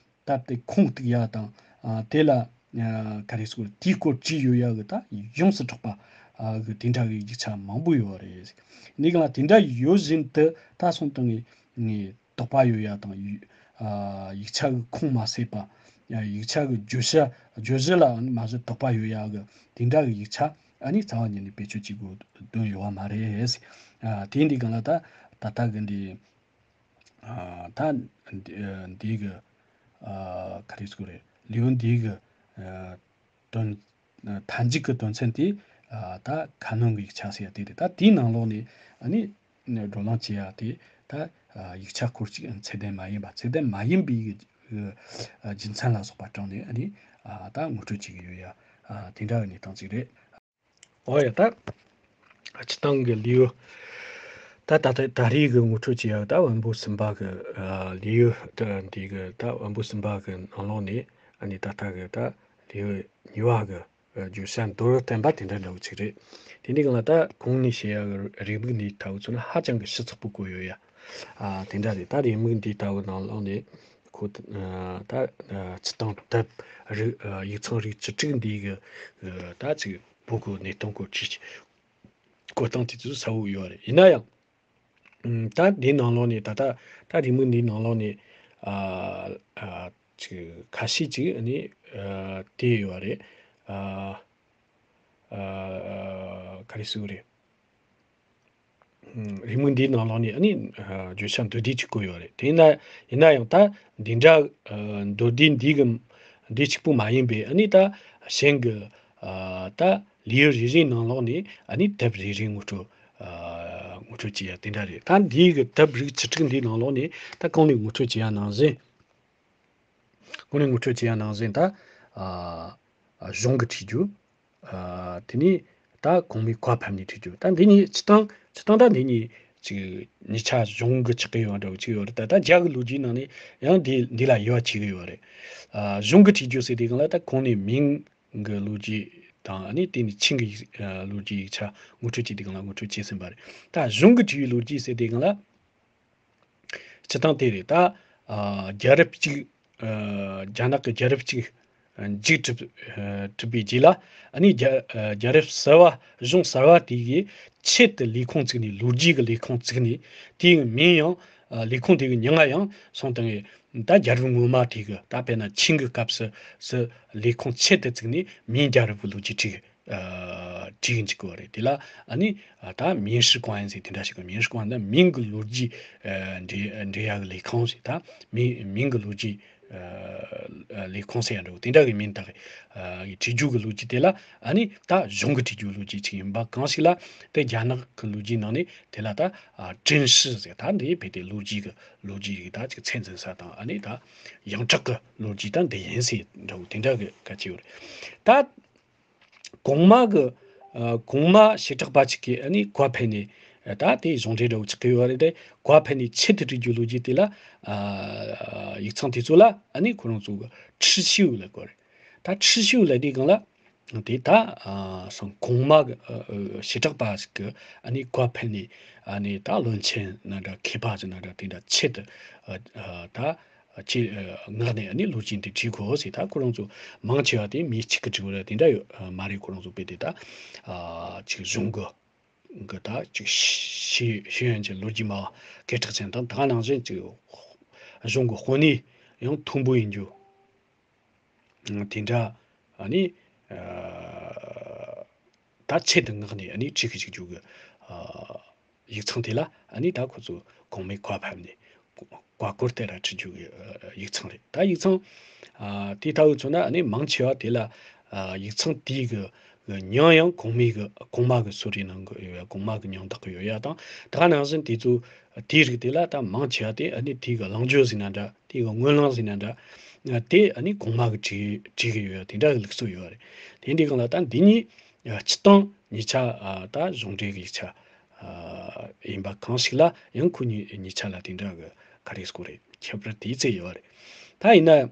སྟབས་བདེ་ཁུངས་གཏུགས་ཡ་དང་། ཨ་དེ་ལ་ཨ་ག་རེ་ཟེར། དེའི་སྐོར་བྲིས་ཡོད་ཡ་གི་ད་ཡོངས་སུ་གྲགས་པ་ཨ་གི་དེ་འདྲ་གི་ཡིག་ཆ་མང་པོ་ཡོད་རེད། འདི་སྒང་ལ་དེ་འདྲ་ཡོད་བཞིན་དུ་ད་སོང་དང་ངས་ངས་དོགས་པ་ཡོད་ཡ་དང་། ཡུ་ཨ་ཡིག་ཆ་གི་ཁུངས་མ་གསལ་པ། ཡིག་ཆ་གི་བརྗོད་བྱ་བརྗོད་གཞི་ལ་མ་གཞི་དོགས་པ་ཡོད་ཡ་གི་དེ་འདྲ་གི་ཡིག་ཆ་ཨ་ནི་རྩ་བ་ཉིད་ནས་བེད་སྤྱོད་བྱེད་དགོས་དོན་ཡོད་བ་མ་རེད། ཨ་དེ་འདི་སྒང་ལ་ད་ད་ལྟ་གི་འདི་ཨ་ད་འདི་འདི་གི་ཨ་ག་རེ་ཟེར་དགོས་རེད། ལེའུ་འདི་གི་ཨ་དོན། མཐའ་མཇུག་གི་དོན་ཚན་དེ་ཨ་ད་ཁ་ནང་གི་ཡིག་ཆ་ཟེར་ཡ་དེ་རེད། ད་དེའི་ནང་ལོགས་ནས་ཨ་ནི་བགྲོ་གླེང་བྱེད་ཡ་དེ་ད་ཨ་ཡིག་ཆ་སྐོར་གཅིག་ཚད་ལྡན་མ་ཡིན་པ། ཚད་ལྡན་མ་ཡིན་པའི་གི་ཨ་རྒྱུ་མཚན་ལ་སོགས་པ་དྲངས་ནས་ཨ་ནི་ཨ་ད་ངོ་སྤྲོད་བྱེད་ཀྱི་ཡོད་ཡ། ཨ་དེ་འདྲ་གི་གནས་སྟངས་ཅིག་རེད། འོ་ཡ། ད་སྤྱིར་བཏང་གི་ལེའུ་ད་ད་ད་ད་རེས་གི་ངོ་སྤྲོད་བྱེད་ཡ་ད་དབོན་པོ་གསུམ་པ་གི་ཨ་ལེའུ་ད་འདི་གི་ད་དབོན་པོ་གསུམ་པ་གི་ནང་ལོགས་ནས་ཨ་ནི་ད་ལྟ་གི་ད་ལེའུ་གཉིས་པ་གི་བརྗོད་བྱ་མདོར་བསྟན་པ་དེ་འདྲ་འདྲ་བོ་ཅིག་རེད། དེ་འདྲའི་སྒང་ལ་ད་གོང་ནས་བཤད་ཡ་གི་རེའུ་མིག་འདིའི་ཐད་ཚོ་ན་ཧ་ཅང་གི་ཞིབ་ཚགས་པོ་བཀོད་ཡོད་ཡ། ཨ་དེ་འདྲ་རེད། ད་རེའུ་མིག་འདིའི་ཐད་ནང་ལོགས་ནས་ཁོ་ད་ཨ་ད་ཨ་སྤྱིར་བཏང་དེབ་རིགས་ཨ་ཡིག་ཚང་རིགས་བཅུ་དྲུག་འདི་གི་ཨ་ད་ཅིག་བོད་གི་གནས་སྟངས་སྐོར་གྱི་བཀོད་སྟངས་དེ་ཚོ་གསལ་བོ་ཡོད་རེད། ཡིན་ན་ཡང་ཨམ་ད་འདིའི་ནང་ལོགས་ནས་ད་ལྟ་ད་རེའུ་མིག་འདིའི་ནང་ལོགས་ནས་ཨ་ཨ་ཅིག་ཁ་ཤས་ཅིག་ཨ་ནི་ཨ་དེ་ཡོད་རེད། ཨ་ཨ་ག་རེ་ཟེར་དགོས་རེད། ཨམ་རེའུ་མིག་འདིའི་ནང་ལོགས་ནས་ཨ་ནི་ཨ་བརྗོད་བྱ་མདོར་བསྡུས་ཅིག་བཀོད་ཡོད་རེད། དེ་ཡིན་ན་ཡིན་ན་ཡང་ད་འདི་འདྲ་ཨ་མདོར་བསྡུས་འདི་གི་འདི་གཅིག་པུ་མ་ཡིན་པའི་ཨ་ནི་ད་གཞན་གྱི་ཨ་ད་ལེའུ་རེ་རེའི་ནང་ལོགས་ནས་ཨ་ནི་དེབ་རེ་རེ་ངོ་སྤྲོད་ཨ་ངོ་སྤྲོད་བྱེད་ཡ་དེ་འདྲ་རེད། ད་འདི་གི་དེབ་རིགས་བཅུ་དྲུག་འདིའི་ནང་ལོགས་ནས་ད་གོང་ནས་ངོ་སྤྲོད་བྱེད་ཡ་ནང་བཞིན། གོང་ནས་ངོ་སྤྲོད་བྱེད་ཡ་ནང་བཞིན་ད་ཨ་ཨ་གཞུང་གི་བྲིས་རྒྱུ། ཨ་དེ་ནས་ད་གོང་མའི་བཀའ་ཕབ་ནས་བྲིས་རྒྱུ། ད་འདི་གཉིས་སྤྱིར་བཏང་སྤྱིར་བཏང་ད་འདི་གཉིས་ཅིག་གཉིས་ཆ་གཞུང་གི་ཆགས་ཀྱི་ཡོད་འདྲ་བོ་ཅིག་ཡོད་རེད། ད་ད་རྒྱ་གི་ལོ་རྒྱུས་ནང་ནས་ཡང་འདི་འདི་ལ་དབྱེ་བ་ཕྱེ་གི་ཡོད་རེད། ཨ་གཞུང་གི་བྲིས་རྒྱུ་ཟེར་དུས་སྒང་ལ་ད་གོང་ནས་མིང་གི་ལོ་རྒྱུས་དང་ཨ་ནི་དེ་ནས་ཆིང་གི་ཡིག་ཨ་ལོ་རྒྱུས་ཡིག་ཆ་ངོ་སྤྲོད་བྱེད་དུས་སྒང་ལ་ངོ་སྤྲོད་བྱས་ཟིན་པ་རེད། ད་གཞུང་གི་བྲིས་པའི་ལོ་རྒྱུས་ཟེར་དུས་སྒང་ལ། སྤྱིར་བཏང་དེ་རེད། ད་ཨ་རྒྱལ་རབས་གཅིག་ཨ་རྒྱ་ནག་གི་རྒྱལ་རབས་གཅིག་ཨ་མཇུག་གྲུབ་ཨ་གྲུབ་པའི་རྗེས་ལ་ཨ་ནི་རྒྱ་ཨ་རྒྱལ་རབས་གསར་བ་གཞུང་གསར་བ་དེ་གི་ཆེད་དུ་ལས་ཁུངས་བཙུགས་ནས། ལོ་རྒྱུས་ཀྱི་ལས་ཁུངས་བཙུགས་ནས། དེའི་མིང་ཡང་ ཨ་ལས་ཁུངས་དེ་གི་མྱིང་ང་ཡང་སོང་དང་ངས་ད་རྒྱལ་རབས་སྔོན་མ་དེ་གི་ད་དཔེར་ན་ཆིང་གི་སྐབས་སུ་སུ་ལས་ཁུངས་ཆེད་དུ་བཙུགས་ནས་མིང་རྒྱལ་རབས་ཀྱི་ལོ་རྒྱུས་བྲིས་ཨ་བྲིས་ཀྱི་འཇུག་གི་རེད། དེ་ལ་ཨ་ནི་ཨ་ད་民史馆ཟེར་དེ་འདྲ་ཞིག་གི་民史馆ནི་མིང་གི་ལོ་རྒྱུས་ཨ་འབྲི་འབྲི་ཡག་གི་ལས་ཁུངས་ཟེར། ད་མིང་མིང་གི་ལོ་རྒྱུས་ཨ་ལས་ཁུངས་ཟེར་ཡ་འདྲ་བོ་དེ་འདྲ་གི་མིང་བཏགས་ཨ་བྲིས་རྒྱུ་གི་ལོ་རྒྱུས་དེ་ལ་ཨ་ནི་ད་གཞུང་གི་བྲིས་རྒྱུ་ལོ་རྒྱུས་ཅིག་ཡིན་པ་གང་ཞིག་ལ། དེ་རྒྱ་ནག་གི་ལོ་རྒྱུས་ནང་ནས་དེ་ལ་ད་ཨ་正史ཟེར། ད་འདི་བོད་དེ་ལོ་རྒྱུས་ཀྱི་ལོ་རྒྱུས་ཀྱི་ད་ཅིག་ཚད་འཛིན་ས་དང་ཨ་ནི་ད་ཡོངས་གྲགས་ཀྱི་ལོ་རྒྱུས་ད་འདི་ཡིན་ཟེར་འདྲ་བོ་དེ་འདྲ་གི་སྐད་ཆ་ཡོད་རེད། ད་གོང་མ་གི་ཨ་གོང་མ་བྱེ་བྲག་པ་ཅིག་གིས་ཨ་ནི་བཀའ་ཕེབས་ནས་ད་དེ་གཞུང་འབྲེལ་འདྲ་བོ་ཆགས་ཀྱི་ཡོད་རེད་དེ། བཀའ་ཕེབས་ནས་ཆེད་དུ་བྲིས་རྒྱུ་ལོ་རྒྱུས་དེ་ལ་ཨ་ཡིག་ཚང་དེ་ཚོ་ལ་ཨ་ནི་ཁོ་རང་ཚོ་གི་ཁྲི་ཤིའུ་ལབ་ཀྱི་ཡོད་རེད། ད་ཁྲི་ཤིའུ་ལབ་དུས་སྒང་ལ། དེ་ད་ཨ་སང་གོང་མ་གི་ཨ་ཨ་བྱེ་བྲག་པ་ཞིག་གི་ཨ་ནི་བཀའ་ཕེབས་ནས་ཨ་ནི་ད་བློན་ཆེན་ན་འདྲ་མཁས་པ་ཟེར་ན་འདྲ་དེ་འདྲ་ཆེད་དུ་ཨ་ཨ་ད་ཨ་ཆེད་ཨ་མངགས་ནས་ཨ་ནི་ལོ་རྒྱུས་འདི་བྲིས་དགོས་ཟེར། ད་ཁོ་རང་ཚོ་མང་ཆེ་བ་དེ་མི་གཅིག་གིས་བྲིས་པ་རེད་དེ་འདྲ་ཡོད་ཨ་མ་རེད། ཁོ་རང་ཚོ་དཔེ་དེ་ད་ཨ་ཅིག་གཞུང་གི་གི་ད་ཅིག་ཤེས་ཤེས་ཡོན་ཅན་ལོ་རྒྱུས་མ་སྐད་གྲགས་ཅན་དང་ད་ག་ནང་བཞིན་ཅིག་གཞུང་གི་དཔོན་གནས་ཡང་མཐོན་པོ་ཡིན་རྒྱུ། དེ་འདྲ་ཨ་ནི་ཨ་ད་ཆེད་དུ་མངགས་ནས་ཨ་ནི་བྲིས་ཀྱི་བཅུག་རྒྱུ་གི་ཨ་ཡིག་ཚང་དེ་ལ་ཨ་ནི་ད་ཁོ་ཚོ་གོང་མའི་བཀའ་ཕབ་ནས་བཀའ་བཀོད་དེ་ལ་བྲིས་རྒྱུ་གི་ཨ་ཡིག་ཚང་རེད། ད་ཡིག་ཚང་ཨ་དེ་ལྟ་བུ་མཚོན་ན་ཨ་ནི་མང་ཆེ་བ་དེ་ལ་ཨ་ཡིག་ཚང་དེའི་གི་གི་མྱིང་ཡང་གོང་མའི་གི་གོང་མ་གི་གསོལ་རས་གནང་གི་ཡོད་ཡ། གོང་མ་གི་མྱིང་བཏགས་གི་ཡོད་ཡ་དང་། ད་ག་ནང་བཞིན་དེ་ཚོ་དེའི་རིགས་དེ་ལ་ད་མང་ཆེ་བ་དེ་ཨ་ནི་དེའི་གི་གླེང་བརྗོད་ཟེར་ན་འདྲ། དེའི་གི་སྨོན་ལམ་ཟེར་ན་འདྲ། དེ་ཨ་ནི་གོང་མ་གི་བྲིས་བྲིས་གི་ཡོད་ཡ་དེ་འདྲ་གི་ལུགས་སྲོལ་ཡོད་རེད། དེ་འདྲའི་སྒང་ལ་ད་འདི་གཉིས་སྤྱིར་བཏང་གཉིས་ཆ་ཨ་ད་གཞུང་འབྲེལ་གི་ཡིག་ཆ་ཨ་ཡིན་པ་གང་ཞིག་ལ་ཡང་ཁོ་གཉིས་གཉིས་ཆ་ལ་དེ་འདྲ་གི་ག་རེ་ཟེར་དགོས་རེད། ཁྱད་པར་དེའི་ཚད་ཡོད་རེད། ད་ཡིན་ན།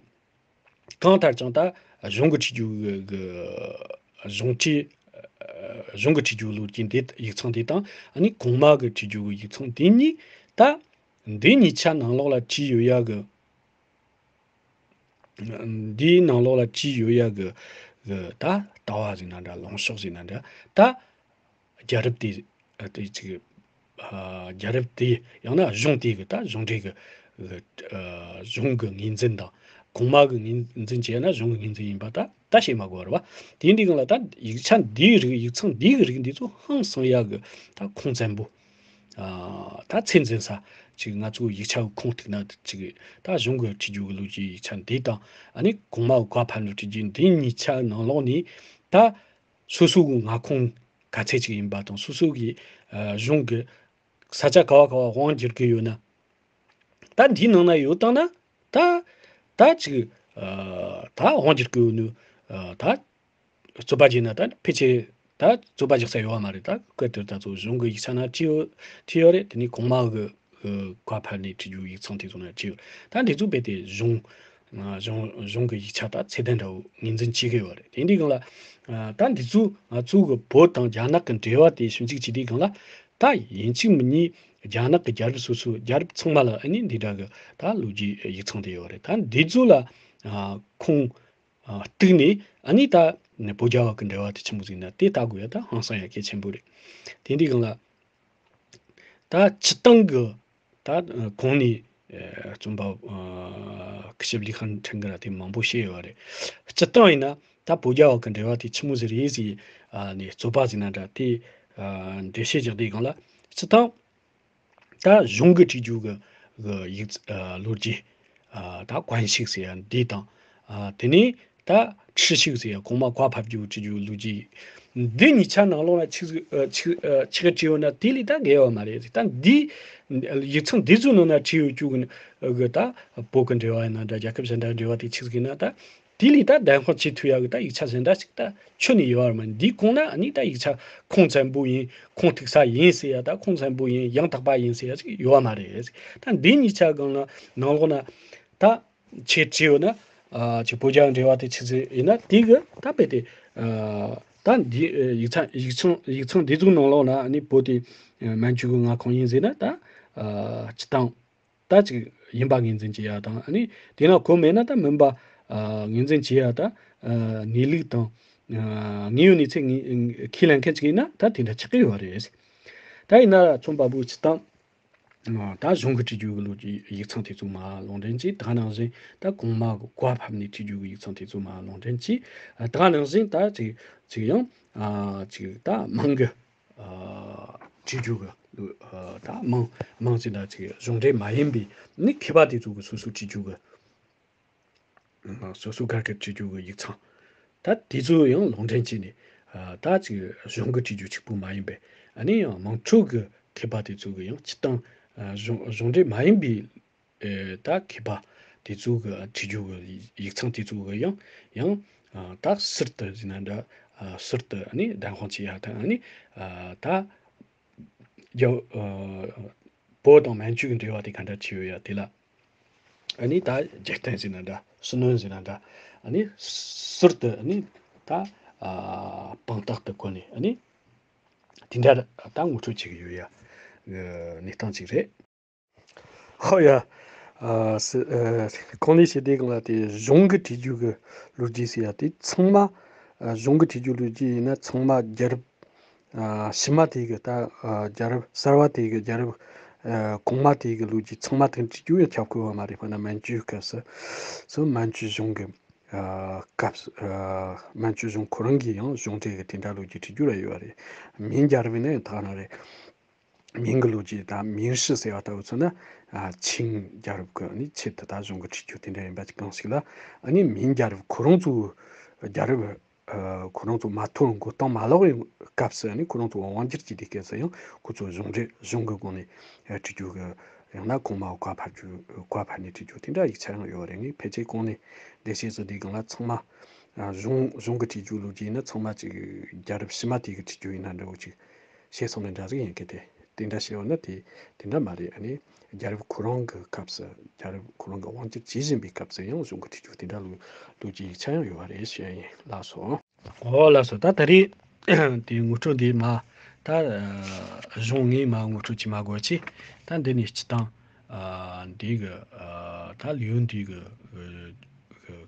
གང་ལྟར་ཀྱང་ད་གཞུང་གི་བྲིས་རྒྱུ་གི་གཞུང་བྲིས། གཞུང་གི་བྲིས་རྒྱུ་ལོ་རྒྱུས་འདི་ཡིག་ཚང་འདི་དང་ཨ་ནི་གོང་མ་གི་བྲིས་རྒྱུ་གི་ཡིག་ཚང་འདི་གཉིས་ད་འདི་གཉིས་ཆ་ནང་ལོགས་ལ་བྲིས་ཡོད་ཡ་གི། འདིའི་ནང་ལོགས་ལ་བྲིས་ཡོད་ཡ་གི་གི་ད་ལྟ་བ་ཟེར་ན་འདྲ། ལངས་ཕྱོགས་ཟེར་ན་འདྲ། ད་རྒྱལ་རབས་དེ་ཨ་དེ་ཅིག་ཨ་རྒྱལ་རབས་དེ་ཡང་ན་གཞུང་དེ་གི་ད་གཞུང་འབྲེལ་གི་གི་ཨ་གཞུང་གི་ངོས་འཛིན་དང་། གོང་མ་གི་ངོས་འཛིན་བྱས་ན་གཞུང་གི་ངོས་འཛིན་ཡིན་པ་ད་ད་བཤད་མ་དགོས་པ་རེད་པ། དེ་འདི་སྒང་ལ་ད་ཡིག་ཆ་འདིའི་རིགས་ཡིག་ཚང་འདི་གི་རིགས་འདི་ཚོ་ཧང་སང་ཡ་གི་ད་ཁུངས་བཙན་པོ། ཨ་ད་ཚད་འཛིན་ས་ཅིག་ང་ཚོ་ཡིག་ཆ་གི་ཁུངས་གཏུགས་ན་ཅིག་ད་གཞུང་གི་བྲིས་རྒྱུ་གི་ལོ་རྒྱུས་ཡིག་ཆ་འདི་དང་ཨ་ནི་གོང་མ་གི་བཀའ་ཕབ་ནས་བྲིས་རྒྱུ་འདི་གཉིས་ཆ་ནང་ལོགས་ནས་ད། སོ་སོ་གི་མངའ་ཁོངས་ག་ཚད་ཅིག་ཡིན་པ་དང་། སོ་སོ་གི་ཨ་གཞུང་གི་ས་ཆ་ག་བ་ག་བ་དབང་བསྒྱུར་གི་ཡོད་ན། ད་འདིའི་ནང་ན་ཡོད་བཏང་ན་ད་ད་ཅིག་ཨ་ད་དབང་བསྒྱུར་གི་ཡོད་ནོ། ཨ་ད་རྩོད་པ་བརྒྱབ་ན་ད་ཕལ་ཆེར་ད་རྩོད་པ་རྒྱག་ས་ཡོད་བ་མ་རེད། ད་སྐད་དེ་ད་ཚོ་གཞུང་གི་ཡིག་ཆ་ན་བྲིས་ཡོད་བྲིས་ཡོད་རེད། དེ་ནས་གོང་མ་གི་ཨ་བཀའ་ཕབ་ནས་བྲིས་རྒྱུ་ཡིག་ཚང་དེ་ཚོ་ན་བྲིས་ཡོད། ད་འདི་ཚོ་རྦད་དེ་གཞུང་ཨ་གཞུང་གཞུང་གི་ཡིག་ཆ་དང་ཚད་ལྡན་འདྲ་བོ་ངོས་འཛིན་བྱེད་ཀྱི་ཡོད་རེད། དེ་འདྲའི་སྒང་ལ་ཨ་ད་འདི་ཚོ་ང་ཚོ་གི་བོད་དང་རྒྱ་ནག་གི་འབྲེལ་བ་དེ་ཞིབ་འཇུག་བྱེད་དུས་སྒང་ལ་ད་ཡིན་གཅིག་མིན་གཉིས་རྒྱ་ནག་གི་རྒྱལ་རབས་སོ་སོ་རྒྱལ་རབས་ཚང་མ་ལ་ཨ་ནི་འདི་འདྲ་གི་ད་ལོ་རྒྱུས་ཡིག་ཚང་དེ་ཡོད་རེད། ད་འདི་ཚོ་ལ་ཨ་ཁུངས་ཨ་གཏུགས་ནས་ཨ་ནི་ད་བོད་རྒྱ་བར་གྱི་འབྲེལ་བ་དེ་ཆི་མོ་ཟིག་ན་དེ་ལྟ་དགོས་ཡ་ད་ཧང་སང་ཡ་གལ་ཆེན་པོ་རེད། དེ་འདྲའི་སྒང་ལ། ད་སྤྱིར་བཏང་གི་ད་གོང་ནས་རྩོམ་པ་སྐུ་ཞབས་ལི་ཧན་ཁྲེང་གིས་ར་དེ་མང་པོ་བཤད་ཡོད་རེད། སྤྱིར་བཏང་ཡིན་ན་ད་བོད་རྒྱ་བར་གྱི་འབྲེལ་བ་དེ་ཆི་མོ་ཟིག་རེད་ཟེར་ནས་རྩོད་པ་ཟེར་ན་འདྲ་དེ་འགྲེལ་བཤད་རྒྱག་དུས་སྒང་ལ། སྤྱིར་བཏང་ད་གཞུང་གི་བྲིས་རྒྱུ་གི་གི་ཡིག་ལོ་རྒྱུས། ད་གོང་ཞུས་ཟེར་ཡ་འདི་དང་། དེ་ནས་ད་ཁྲི་ཞུས་ཟེར་ཡ་གོང་མ་བཀའ་ཕབ་རྒྱུ་བྲིས་རྒྱུ་ལོ་རྒྱུས། འདི་གཉིས་ཆ་ནང་ལོགས་ལ་ཆི་ཟིག་ཆི་ཆི་བྲིས་ཡོད་ན་དེ་ལས་ད་འགལ་བ་མ་རེད། ད་འདི་ཡིག་ཚང་འདི་ཚོའི་ནང་ན་བྲིས་ཡོད་རྒྱུ་གི་ད་བོད་ཀྱི་འབྲེལ་བ་ཡིན་ན་འདྲ། རྒྱལ་ཁབ་གཞན་དག་འབྲེལ་བ་དེ་ཆི་ཟིག་ཡིན་ན་ད། དེ་ལས་ད་བདེན་དཔང་བྱེད་ཐུབ་ཡ་གི་ད་ཡིག་ཆ་གཞན་འདྲ་ཞིག་ད་ཁྱོན་ནས་ཡོད་པ་མ་རེད། འདིའི་གོང་ན་ཨ་ནི་ད་ཡིག་ཆ་ཁུངས་བཙན་པོ་ཡིན། ཁུངས་གཏུགས་ས་ཡིན་ཟེར་ཡ་ད་ཁུངས་བཙན་པོ་ཡིན། ཡང་དག་པ་ཡིན་ཟེར་ཡ་ཅིག་ཡོད་པ་མ་རེད། ད་འདི་གཉིས་ཆ་སྒང་ན་ནང་ལོགས་ན་ད་ཆེད་བྲིས་ཡོད་ན་ཨ་ཅིག་བོད་རྒྱ་འབྲེལ་བ་དེ་ཆི་ཟིག་ཡིན་ན་དེ་གི་ད་རྦད་དེ་ཨ་ད་འདི་ཡིག་ཚང་ཡིག་ཚང་ཡིག་ཚང་འདི་ཚོའི་ནང་ལོགས་ན་ཨ་ནི་བོད་དེ་མན་ཇུ་གི་མངའ་ཁོངས་ཡིན་ཟེར་ན་ད་ཨ་སྤྱིར་བཏང་། ད་ཅིག་ཡིན་པ་ངོས་འཛིན་བྱེད་ཡ་དང་། ཨ་ནི་དེ་ན་གོ་མེད་ན་ད་མིན་པ་ཨ་ངོས་འཛིན་བྱེད་ཡ་ད་ཨ་གནས་ལུགས་དང་ཨ་དངོས་ཡོད་གནས་ཚུལ་ངེས་ཁས་ལེན་མཁན་ཅིག་ཡིན་ན་ད་དེ་འདྲ་ཆགས་ཀྱི་ཡོད་རེད། ད་ཡིན་ན་རྩོམ་པ་པོ་སྤྱིར་བཏང་ ད་གཞུང་གི་བྲིས་རྒྱུ་གི་ལོ་རྒྱུས་ཡིག་ཚང་དེ་ཚོ་མར་ལུང་འདྲེན་གྱིས། ད་ག་ནང་བཞིན་ད་གོང་མ་གི་བཀའ་ཕབ་ནས་བྲིས་རྒྱུ་གི་ཡིག་ཚང་དེ་ཚོ་མར་ལུང་འདྲེན་གྱིས། ད་ག་ནང་བཞིན་ད་ཅིག་ཅིག་ཡང་ཅིག་ད་མིང་གི་བྲིས་རྒྱུ་གི་ད་མིང་མིང་ཅིག་ད་ཅིག་གཞུང་འབྲེལ་མ་ཡིན་པའི་ནི་མཁས་པ་དེ་ཚོ་གི་སོ་སོ་བྲིས་རྒྱུ་གི་སོ་སོ་སྒེར་གྱི་བྲིས་རྒྱུ་གི་ཡིག་ཚང་། ད་དེ་ཚོ་ཡང་ལུང་འདྲེན་བྱས་ནས། ད་ཅིག་གཞུང་གི་བྲིས་རྒྱུ་གཅིག་པུ་མ་ཡིན་པའི། ཨ་ནི་ཡང་དམངས་ཁྲོད་ཀྱི་མཁས་པ་དེ་ཚོ་གི་ཡང་སྤྱིར་བཏང་གཞུང་གཞུང་འབྲེལ་མ་ཡིན་པའི་ད་མཁས་པ་དེ་ཚོ་གི་བྲིས་རྒྱུ་གི་ཡིག་ཚང་དེ་ཚོ་གི་ཡང་ཡང་ད་ཟུར་དུ་ཟེར་ན་འདྲ། ཟུར་དུ་ཨ་ནི་བདམས་དཔང་བྱེད་ཡ་དང་། ཨ་ནི་ད་རྒྱ་བོད་དང་མན་ཇུ་གི་འབྲེལ་བ་དེ་ག་འདྲ་ཆེ་ཡོད་ཡ་དེ་ལ། ཨ་ནི་ད་རྒྱལ་བསྟན་ཟེར་ན་འདྲ། ཕྱི་སྣོད་ཟེར་ན་འདྲ། ཨ་ནི་ཟུར་དུ་ཨ་ནི་ད་ཨ་དཔང་རྟགས་དུ་བཀོད་ནས། ཨ་ནི་དེ་འདྲ་ད་ངོ་སྤྲོད་བྱེད་ཀྱི་ཡོད་ཡ་གནས་སྟངས་ཅིག་རེད། ཧོ་ཡ། ཨ་སི་ཨ་གོང་ནས་བཤད་དེ་གང་ལ་དེ་གཞུང་གི་བྲིས་རྒྱུ་གི་ལོ་རྒྱུས་ཟེར་ཡ་དེ་ཚང་མ། ཨ་གཞུང་གི་བྲིས་རྒྱུ་ལོ་རྒྱུས་ཡིན་ན་ཚང་མ་རྒྱལ་རབས་ཨ་ཕྱི་མ་དེ་གི་ད་ཨ་རྒྱལ་རབས་གསར་བ་དེ་གི་རྒྱལ་རབས་ཨ་གོང་མ་དེ་གི་ལོ་རྒྱུས་ཚང་མ་དེ་བྲིས་རྒྱུ་ཡང་ཁྱབ་ཁོ་བ་མ་རེད། དཔེར་ན་མན་ཇུའི་སྐབས་སུ་སུ་མན་ཇུ་གཞུང་གི་ཨ་སྐབས་སུ་ཨ་མན་ཇུ་གཞུང་ཁོ་རང་གིས་ཡང་གཞུང་འབྲེལ་གི་དེ་འདྲ་ལོ་རྒྱུས་བྲིས་རྒྱུ་ར་ཡོད་པ་རེད། མིང་རྒྱལ་རབས་ཡིན་ན་ཡང་དག་རང་རེད། མིང་གི་ལོ་རྒྱུས་དང་མིང་སྲིད་ཟེར་བ་ལྟ་བུ་མཚོན་ན། ཨ་ཆིང་རྒྱལ་རབས་ཀྱི་ནི་ཆེད་དུ་ད་གཞུང་གི་བྲིས་རྒྱུ་དེ་འདྲ་ཡིན་པ་གང་ཞིག་ལ། ཨ་ནི་མིང་རྒྱལ་རབས་ཁོ་རང་ཚོ་རྒྱལ་རབས་ཨ་ཁོ་རང་ཚོ་མ་ཐོར་འགོ་སྟངས་མ་ལོག་པའི་སྐབས་སུ། ཨ་ནི་ཁོ་རང་ཚོ་དབང་སྒྱུར་བྱས་དུས་སྐབས་སུ་ཡང་ཁོ་ཚོ་གཞུང་འབྲེལ་གཞུང་གི་སྒོ་ནས་བྲིས་རྒྱུ་གི། ཡང་ན་གོང་མ་བཀའ་ཕབ་རྒྱུ། བཀའ་ཕབ་ནས་བྲིས་རྒྱུ་དེ་འདྲ་ཡིག་ཆ་ཡང་ཡོད་རེད། ངས་ཕལ་ཆེར་གོང་ནས་འགྲེལ་བཤད་བཟོ་དུས་སྒང་ལ་ཚང་མ། ཨ་གཞུང་གཞུང་གི་བྲིས་རྒྱུ་ལོ་རྒྱུས་ཡིན་ན་ཚང་མ་ཅིག་རྒྱལ་རབས་ཕྱི་མ་དེ་གི་བྲིས་རྒྱུ་ཡིན་ན་འདྲ་བོ་ཅིག་བཤད་སོང་ནས་འདྲ་ཟིག་ཡིན་གི། དེ་དེ་འདྲ་བཤད་འོ་ན་དེ་དེ་འདྲ་མ་རེད། ཨ་ནི་རྒྱལ་རབས་ཁོ་རང་གི་སྐབས་སུ། རྒྱལ་རབས་ཁོ་རང་གི་དབང་སྒྱུར་བྱེད་བཞིན་པའི་སྐབས་སུ་ཡང་གཞུང་གི་བྲིས་རྒྱུ་དེ་འདྲ་ལོ་ལོ་རྒྱུས་ཡིག་ཆ་ཡང་ཡོད་པ་རེད་ཞུ་ཡ་ཡིན། ལགས་སོ། ཨོ་ལགས་སོ། ད་ད་རེས་དེ་ངོ་སྤྲོད་འདི་མ་ད་གཞུང་ངས་མ་ངོ་སྤྲོད་ཅིག་མ་དགོས་ཅི། ད་འདི་ནས་སྤྱི་བཏང་ཨ་འདི་གི་ཨ་ད་ལེའུ་འདི་གི་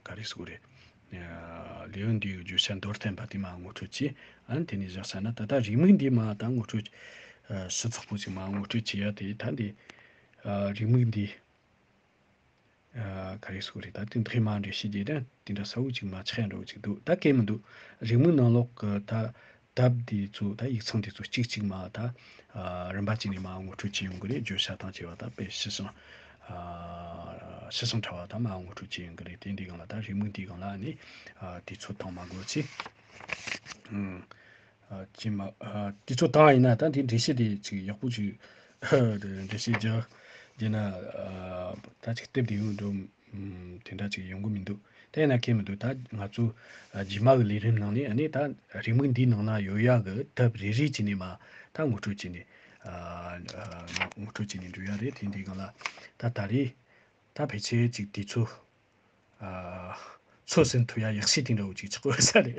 ག་རེ་ཟེར་དགོས་རེད། ལེའུ་འདིའི་བརྗོད་བྱ་མདོར་བསྟན་པ་དེ་མར་ངོ་སྤྲོད་བྱས། ཨ་ནི་དེ་ནས་བཞག་ས་ན་ད་ལྟ་རེའུ་མིག་འདི་མར་ད་ངོ་སྤྲོད་ཨ་ཞིབ་ཚགས་པོ་ཅིག་མར་ངོ་སྤྲོད་བྱེད་ཡ་དེ། ད་འདི་ཨ་རེའུ་མིག་འདི་ཨ་ག་རེ་ཟེར་དགོས་རེད། ད་དེ་འདི་མར་འགྲེལ་བཤད་རྒྱག་དུས་དེ་འདྲ་གསལ་བོ་ཅིག་མ་ཆགས་ཡ་འདྲ་བོ་ཅིག་འདུག་ད་གལ་མི་འདུག་རེའུ་མིག་ནང་ལོགས་ཀྱི་ད་དེབ་འདི་ཚོ། ད་ཡིག་ཚང་འདི་ཚོ་གཅིག་གཅིག་མར་ད་ཨ་རིམ་པ་གཅིག་ནས་མར་ངོ་སྤྲོད་བྱེད་ཡོང་གི་རེད། བརྗོད་བྱ་དང་བཅས་པ་ད་དཔེ་ཕྱི་གསང་ཨ་ཕྱི་གསང་ཕྲ་བ་ད་མར་ངོ་སྤྲོད་བྱེད་ཡོང་གི་རེད། དེ་འདི་སྒང་ལ་ད་རེའུ་མིག་འདི་སྒང་ལ་ནི་ཨ་དུས་ཚོད་བཏང་མ་དགོས་ཅི། ཨ་ཅི་མ་ཨ་དུས་ཚོད་བཏང་ཡིན་ན་ད་འདི་འགྲེལ་བཤད་དེ་ཅིག་ཡག་པོ་ཅིག་འགྲེལ་བཤད་རྒྱག་རྒྱུ་ན་ཨ་ད་ཅིག་དེབ་འདི་ཡོང་འགྲོ། ཨུམ། དེ་འདྲ་ཅིག་ཡོང་གི་མི་འདུག་དེ་ཡིན་ན་གལ་མི་འདུག་ད་ང་ཚོ་ཨ་རྗེས་མ་གི་ལས་རིམ་ནང་ནས་ཨ་ནི་ད་རེའུ་མིག་འདིའི་ནང་ན་ཡོད་ཡག་གི་དེབ་རེ་རེ་བྱས་ནས་མར་ད་ངོ་སྤྲོད་བྱས་ནས་ཨ་ཨ་ངོ་སྤྲོད་བྱས་ནས་འགྲོ་ཡ་རེད། དེ་འདི་སྒང་ལ་ད་ད་རེས་ད་ཕལ་ཆེར་ཅིག་དུས་ཚོད་ཨ་ཚོད་ཟིན་ཐུབ་ཡ་ཡག་ཤོས་དེ་འདྲ་བོ་ཅིག་ཆགས་ཡོད་ས་རེད།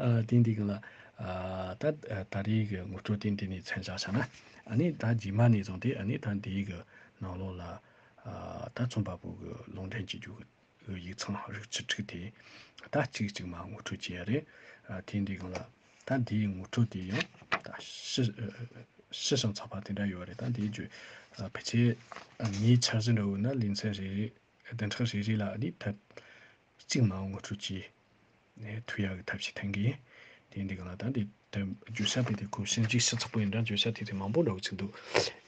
ཨ་དེ་འདི་སྒང་ལ་ཨ་ད་ད་རེས་ཀྱི་ངོ་སྤྲོད་དེ་འདི་ནས་མཚམས་བཞག་བཞག་ན། ཨ་ནི་ད་རྗེས་མ་ནས་བཟུང་སྟེ་ཨ་ནི་ད་འདིའི་གི་ནང་ལོགས་ལ་ཨ་ད་རྩོམ་པ་པོ་གི་ལུང་འདྲེན་བྱེད་རྒྱུ་གི་ཡིག་ཚང་རིགས་བཅུ་དྲུག་དེ་ད་གཅིག་གཅིག་མར་ངོ་སྤྲོད་བྱེད་ཡ་རེད། ཨ་དེ་འདི་སྒང་ལ་ད་འདིའི་ངོ་སྤྲོད་དེ་ཡང་ད་ཕྱི་ཕྱི་ཞིང་ཚགས་པ་དེ་འདྲ་ཡོད་རེད། ད་འདིའི་བརྗོད་ཨ་ཕལ་ཆེར་ངའི་འཆར་གཞི་འདྲ་བོ་ན་ལེ་ཚན་རེ་རེ་བདུན་ཕྲག་རེ་རེ་ལ་ཨ་ནི་དེབ་གཅིག་མར་ངོ་སྤྲོད་བྱེད་ནས་ཐུབ་ཡག་གི་ཐབས་ཤེས་འཐེན་གི་ཡིན། དེ་འདི་སྒང་ལ་ད་འདི་དེབ་བརྗོད་བྱ་དེ་དེ་ཁོ་ཞིབ་འཇུག་ཞིབ་ཚགས་པོ་ཡིན་འདྲ། བརྗོད་བྱ་དེ་དེ་མང་པོ་འདྲ་བོ་ཅིག་འདུག་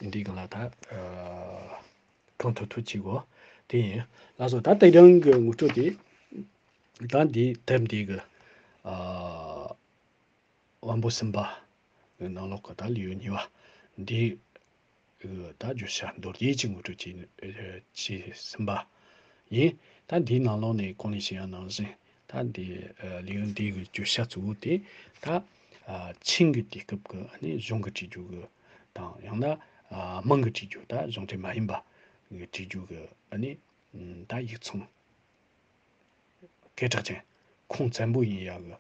འདི་སྒང་ལ་ད་ཨ་གང་ཐུབ་ཐུབ་བྱེད་དགོས། དེ་ཡིན། ལགས་སོ། ད་དེ་རིང་གི་ངོ་སྤྲོད་དེ་ད་འདི་དེབ་འདི་གི་ཨ་དབང་པོ་གསུམ་པ་གི་ནང་ལོགས་ཀྱི་ད་ལེའུ་གཉིས་པ་འདི་གི་ད་བརྗོད་བྱ་མདོར་བསྡུས་ཀྱི་ངོ་སྤྲོད་བྱས་བྱས་ཟིན་པ་ཡིན། ད་འདིའི་ནང་ལོགས་ནས་གོང་ནས་བཤད་ཡ་ནང་བཞིན་ད་འདི་ཨ་ལེའུ་འདི་གི་བརྗོད་བྱ་གཙོ་བོ་དེ་ད་ཨ་ཆིང་གི་དུས་སྐབས་ཀྱི་ཨ་ནི་གཞུང་གི་བྲིས་རྒྱུ་གི་དང་། ཡང་ན་ཨ་མིང་གི་བྲིས་རྒྱུ། ད་གཞུང་འབྲེལ་མ་ཡིན་པ་གི་བྲིས་རྒྱུ་གི་ཨ་ནི་ད་ཡིག་ཚང་སྐད་གྲགས་ཅན་ཁུངས་བཙན་པོ་ཡིན་ཡག་གི་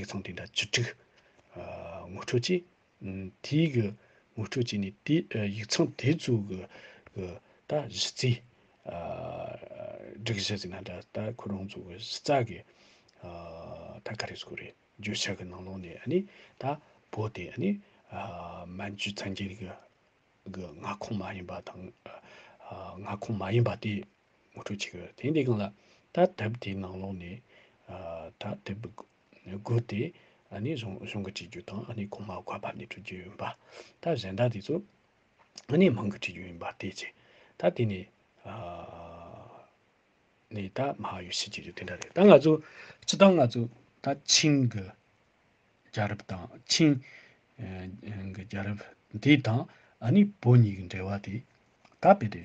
ཡིག་ཚང་དེ་འདྲ་བཅུ་དྲུག་ཨ་ངོ་སྤྲོད་བྱས། ཨ་དེའི་གི་ངོ་སྤྲོད་བྱས་ནས་དེ་ཨ་ཡིག་ཚང་དེ་ཚོ་གི་གི་ད་གཞི་རྩའི་ཨ་སྒྲིག་གཞི་ཟེར་ན་འདྲ། ད་ཁོ་རང་ཚོ་གི་གཞི་རྩ་གི་ཨ་ད་ག་རེ་ཟེར་དགོས་རེད། བརྗོད་བྱ་གི་ནང་ལོགས་ནས་ཨ་ནི་ད་བོད་དེ་ཨ་ནི་ཨ་མན་ཇུ་བཙན་རྒྱལ་གི་ གི་མངའ་ཁོངས་མ་ཡིན་པ་དང་། ཨ། མངའ་ཁོངས་མ་ཡིན་པ་དེ་ངོ་སྤྲོད་བྱེད་ཀྱི་ཡོད། དེ་འདི་སྒང་ལ་ད་དེབ་དེའི་ནང་ལོགས་ནས། ཨ། ད་དེབ་བགོས་ཏེ་ཨ་ནི་གཞུང་གཞུང་གིས་བྲིས་རྒྱུ་དང་། ཨ་ནི་གོང་མ་བཀའ་ཕབ་ནས་བྲིས་རྒྱུ་ཡིན་པ། ད་གཞན་དག་དེ་ཚོ་ཨ་ནི་མིང་གིས་བྲིས་རྒྱུ་ཡིན་པ་དེ་བྱས། ད་དེ་ནས། ཨ། ནས་ད་མ་ཡོད་ཤེས་ཀྱི་རྒྱུ་དེ་འདྲ་རེད། ད་ང་ཚོ་སྤྱི་བཏང་ང་ཚོ་ད་ཆིང་གི་རྒྱལ་རབས་དང་། ཆིང་གི་རྒྱལ་རབས་འདི་དང་ཨ་ནི་བོད་གཉིས་ཀྱི་འབྲེལ་བ་དེ་ད་དཔེ་དེ།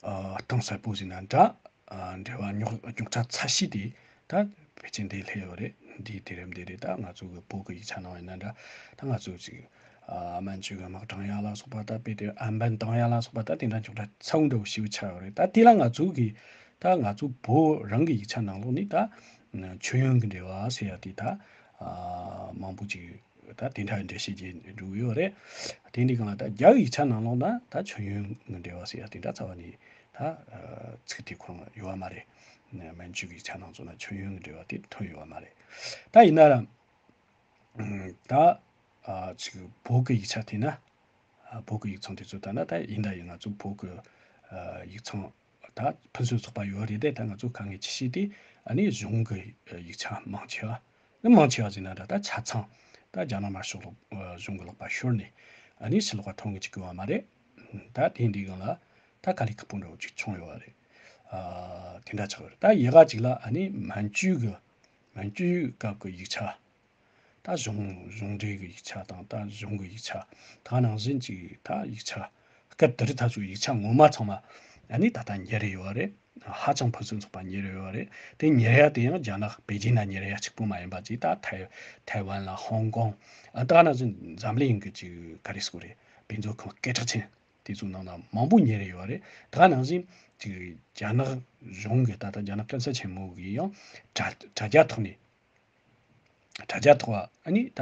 ཨ། གཏིང་ཟབ་པོ་ཟེར་ན་འདྲ། ཨ། འབྲེལ་བ་རྙོག་རྙོག་དྲ་ཚ་ཤོས་དེ་ད་ཕལ་ཆེར་འདི་སླེབས་ཡོད་རེད། འདིའི་དུས་རབས་འདི་རེད། ད་ང་ཚོ་གི་བོད་ཀྱི་ཡིག་ཆ་ནང་ཡིན་ན་འདྲ། ད་ང་ཚོ་ཅིག་ཨ། མན་ཇུ་གི་དམག་དྲངས་ཡ་ལ་སོགས་པ། ད་དཔེ་དེ་ཨན་བན་བཏང་ཡ་ལ་སོགས་པ། ད་དེ་འདྲ་རྙོག་དྲ་ཚ་བོ་འདྲ་བོ་ཞེ་པོ་ཆགས་ཡོད་རེད། ད་དེ་ལ་ང་ཚོ་གི་ད་ང་ཚོ་བོད་རང་གི་ཡིག་ཆ་ནང་ལོགས་ནས་ད་མཆོད་ཡོན་གྱི་འབྲེལ་བ་ཟེར་ཡ་དེ་ད། ཨ། མང་པོ་ཅིག་ད་དེ་འདྲ་འགྲེལ་བཤད་བྱས་འགྲོ་གི་ཡོད་རེད། དེ་འདི་སྒང་ལ་ད་རྒྱ་གི་ཡིག་ཆ་ནང་ལོགས་ན་ད་མཆོད་ཡོན་གྱི་འབྲེལ་བ་ཟེར་ཡ་དེ་འདྲ་རྩ་བ་ནས་ད། ཨ། ཚིག་དེ་ཁོ་རང་ཡོད་པ་མ་རེད། མན་ཇུ་གི་ཡིག་ཆ་ནང་ཚོ་ན་མཆོད་ཡོན་གྱི་འབྲེལ་བ་དེ་ཐོན་ཡོད་པ་མ་རེད། ད་ཡིན་ན་ར། ཨ། ད། ཨ། ཅིག་བོད་ཀྱི་ཡིག་ཆ་དེ་ན། ཨ། བོད་ཀྱི་ཡིག་ཚང་དེ་ཚོ་ལྟ་ན། ད་ཡིན་ད་ཡིན་ང་ཚོ་བོད་ཀྱི། ཨ། ཡིག་ཚང་ད་ཕུན་སུམ་ཚོགས་པ་ཡོད་རེད་དེ། ད་ང་ཚོ་དཀའ་ངལ་ཆེ་ཤོས་དེ་ཨ་ནི་གཞུང་གི་ཡིག་ཆ་མང་ཆེ་བ། ནི་མང་ཆེ་བ་ཟེར་ན་འདྲ། ད་ཆ་ཚང་ད་རྒྱ་ནག་དམར་ཤོག་ལོག་གཞུང་གི་ལག་པ་ཤོར་ནས་ཨ་ནི་ཕྱི་ལོགས་ལ་ཐོན་གི་བཅུག་གི་ཡོད་པ་མ་རེད། ད་དེ་འདི་སྒང་ལ་ད་དཀའ་ལས་ཁག་པོ་འདྲ་བོ་ཅིག་བྱུང་ཡོད་པ་རེད། ཨ། དེ་འདྲ་ཆགས་ཡོད་རེད། ད་ཡག་ག་ཅིག་ལ་ཨ་ནི་མན་ཇུ་གི། མན་ཇུའི་སྐབས་ཀྱི་ཡིག་ཆ། ད་གཞུང་གཞུང་འབྲེལ་གྱི་ཡིག་ཆ་དང་། ད་གཞུང་གི་ཡིག་ཆ། ད་ནང་བཞིན་གྱི་ད་ཡིག་ཆ། སྐབས་དེ་རིང་ད་ཚོ་ཡིག་ཆ་ངོ་མ་ཚང་མ་ཨ་ནི་ད་ལྟ་ཉར་ཡོད་རེད། ཧ་ཅང་ཕུན་སུམ་ཚོགས་པ་ཉར་ཡོད་རེད། དེ་ཉར་ཡ་དེ་ཡང་རྒྱ་ནག་པེ་ཅིན་ན་ཉར་ཡ་གཅིག་པུ་མ་ཡིན་པ་ཅིག་ད་ཐའེ་ཐའེ་ཝན་ལ། ཧོང་ཀོང་། ཨ། ད་ནང་བཞིན་འཛམ་གླིང་གི་ཅིག་ག་རེ་ཟེར་དགོས་རེད། དཔེ་མཛོད་ཁང་སྐད་གྲགས་ཅན་དེ་ཚོའི་ནང་ན་མང་པོ་ཉར་ཡོད་རེད། ད་ནང་བཞིན་ཅིག་རྒྱ་ནག་གཞུང་གི། ད་ལྟ་རྒྱ་ནག་གན་ས་ཆེན་མོ་གི་ཡང་དྲ་དྲ་རྒྱ་ཐོག་ནས། དྲ་རྒྱ་ཐོག་ཨ་ནི་ད་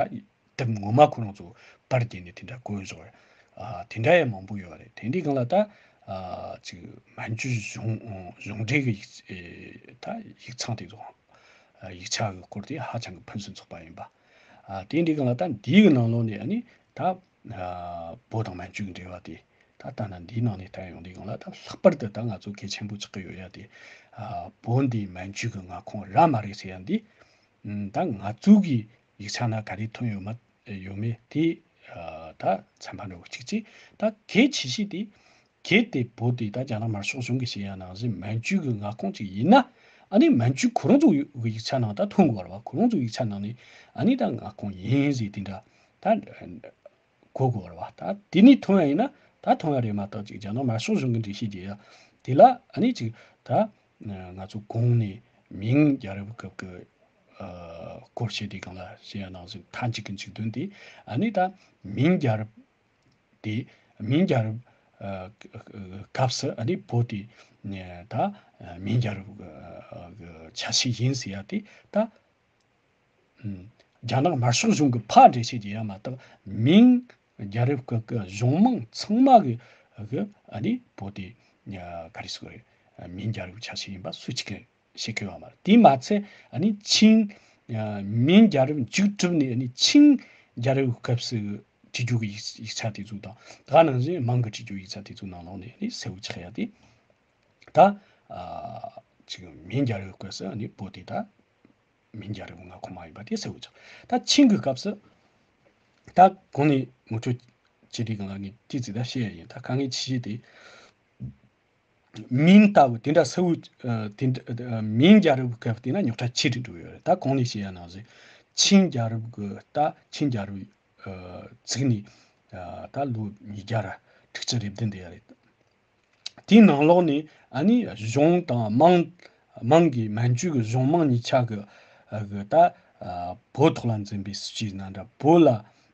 དེབ་ངོ་མ་ཁོ་རང་ཚོ་པར་བརྒྱབ་ནས་དེ་འདྲ་བཀོད་བཞག་པ། ཨ། དེ་འདྲ་ཡང་མང་པོ་ཡོད་རེད། དེ་འདྲའི་སྒང་ལ་ད། ཨ། ཅིག་མན་ཇུ་གཞུང་གཞུང་འབྲེལ་གྱི་ཡིག་ཨེ། ད་ཡིག་ཚང་དེ་ཚོ། ཨ། ཡིག་ཆ་གི་སྐོར་དེ་ཧ་ཅང་གི་ཕུན་སུམ་ཚོགས་པ་ཡིན་པ། ཨ། དེ་འདྲའི་སྒང་ལ་ད་འདིའི་གི་ནང་ལོགས་ནས་ཨ་ནི་ད། ཨ། བོད་དང་མན་ཇུ་གི་འབྲེལ་བ་དེ་ད་ལྟ་ན་འདིའི་ནང་ནས་ལྟ་ཡོང་དུས་སྒང་ལ། ད་ལྷག་པར་དུ་ད་ང་ཚོ་གལ་ཆེན་པོ་ཆགས་ཀྱི་ཡོད་ཡ་དེ། ཨ། བོད་འདི་མན་ཇུ་གི་མངའ་ཁོངས་ར་མ་རེད་ཟེར་ཡ་འདི། ཨ། ད་ང་ཚོ་གི་ཡིག་ཆ་ན་ག་རེ་ཐོན་ཡོད་མ་ཡོད་མེད་དེ། ཨ། ད་ཚན་པ་འདྲ་བོ་གཅིག་བྱས། ད་གལ་ཆེ་ཤོས་དེ། གལ་ཏེ་བོད་དེ་ད་རྒྱ་ནག་དམར་ཤོག་གཞུང་གིས་བཤད་ཡ་ནང་བཞིན་མན་ཇུ་གི་མངའ་ཁོངས་ཅིག་ཡིན་ན། ཨ་ནི་མན་ཇུ་ཁོ་རང་ཚོ་གི་ཡིག་ཆ་ནང་ད་ཐོན་དགོས་རེད་བ། ཁོ་རང་ཚོ་ཡིག་ཆ་ནང་ནས་ཨ་ནི་ད་མངའ་ཁོངས་ཡིན་ཟེར་དེ་འདྲ་ད་གོ་དགོས་རེད་བ། ད་དེ་ནས་ཐོན་ཡ་ཡིན་ན་ད་ཐོན་ཡ་རེད་མ་གཏོགས། ཅིག་རྒྱ་ནག་དམར་ཤོག་གཞུང་གི་འགྲེལ་བཤད་བརྒྱབ་ཡ་དེ་ལ་ཨ་ནི་ཅིག་ད་ང་ཚོ་གོང་ནས་མིང་རྒྱལ་རབས་སྐབས་ཀྱི། ཨ། སྐོར་བཤད་དེ་སྒང་ལ་བཤད་ཡ་ནང་བཞིན། མཐའ་མཇུག་གི་མཇུག་དོན་དེ་ཨ་ནི་ད་མིང་རྒྱལ་རབས་དེ། མིང་རྒྱལ་རབས། ཨ། སྐབས་སུ་ཨ་ནི་བོད་དེ། ཨ། ད་མིང་རྒྱལ་རབས་ཀྱི་ཆ་ཤས་ཡིན་ཟེར་ཡ་དེ་ད། ཨ། རྒྱ་ནག་དམར་ཤོག་གཞུང་གིས་ཕར་འགྲེལ་བཤད་བྱེད་ཡ་མ་གཏོགས། མིང་རྒྱལ་རབས་སྐབས་ཀྱི་གཞུང་མང་ཚང་མ་གི་གི་ཨ་ནི་བོད་དེ། ཨ། ག་རེ་ཟེར་དགོས་རེད། མིང་རྒྱལ་རབས་ཀྱི་ཆ་ཤས་ཡིན་པ་སུ་གཅིག་གིས་བཤད་ཀྱི་ཡོད་མ་རེད། དེ་མ་ཚད་ཨ་ནི་ཆིང་། ཨ། མིང་རྒྱལ་རབས་མཇུག་གྲུབ་ནས་ཨ་ནི་ཆིང་རྒྱལ་རབས་སྐབས་སུ་བྲིས་རྒྱུ་གི་ཡིག་ཡིག་ཆ་དེ་ཚོ་དང་། ད་ག་ནང་བཞིན་མང་གིས་བྲིས་རྒྱུ་ཡིག་ཆ་དེ་ཚོ་ནང་ལོགས་ནས་ཨ་ནི་གསལ་བོ་ཆགས་ཡ་དེ། ད། ཨ། ཅིག་མིང་རྒྱལ་རབས་སྐབས་སུ་ཨ་ནི་བོད་དེ་ད་མིང་རྒྱལ་རབས་མངའ་ཁོངས་མ་ཡིན་པ་དེ་གསལ་བོ་ཆགས། ད་ཆིང་གི་སྐབས་སུ་ད་གོང་ནས་ངོ་སྤྲོད་བྱེད་དུས་སྒང་ལ་ངས་ཏོག་ཙམ་ད་བཤད་ཡ་ཡིན། ད་དཀའ་ངལ་ཆེ་ཤོས་དེ། མིང་ལྟ་བུ་དེ་འདྲ་གསལ་བོ། ཨ། དེ་འདྲ་མིང་རྒྱལ་རབས་སྐབས་དེ་ན་རྙོག་དྲ་ཆེ་རུ་འགྲོ་ཡོད་རེད། ད་གོང་ནས་བཤད་ཡ་ནང་བཞིན་ཆིང་རྒྱལ་རབས་ཀྱི། ད་ཆིང་རྒྱལ་རབས། ཨ། བཙུགས་ནས། ཨ། ད་ལོ་ཉིས་བརྒྱ་ར་དྲུག་ཅུ་རེ་བདུན་དེ་ཡ་རེད། དེའི་ནང་ལོགས་ནས་ཨ་ནི་གཞུང་དང་དམངས། དམངས་ཀྱི་མན་ཇུ་གི་གཞུང་དམངས་གཉིས་ཆ་གི། ཨ། གི་ད། ཨ། བོད་ཐོག་ལ་འཛིན་པའི་སྲིད་བྱུས་ཡིན་ན་འདྲ། བོད་ལ།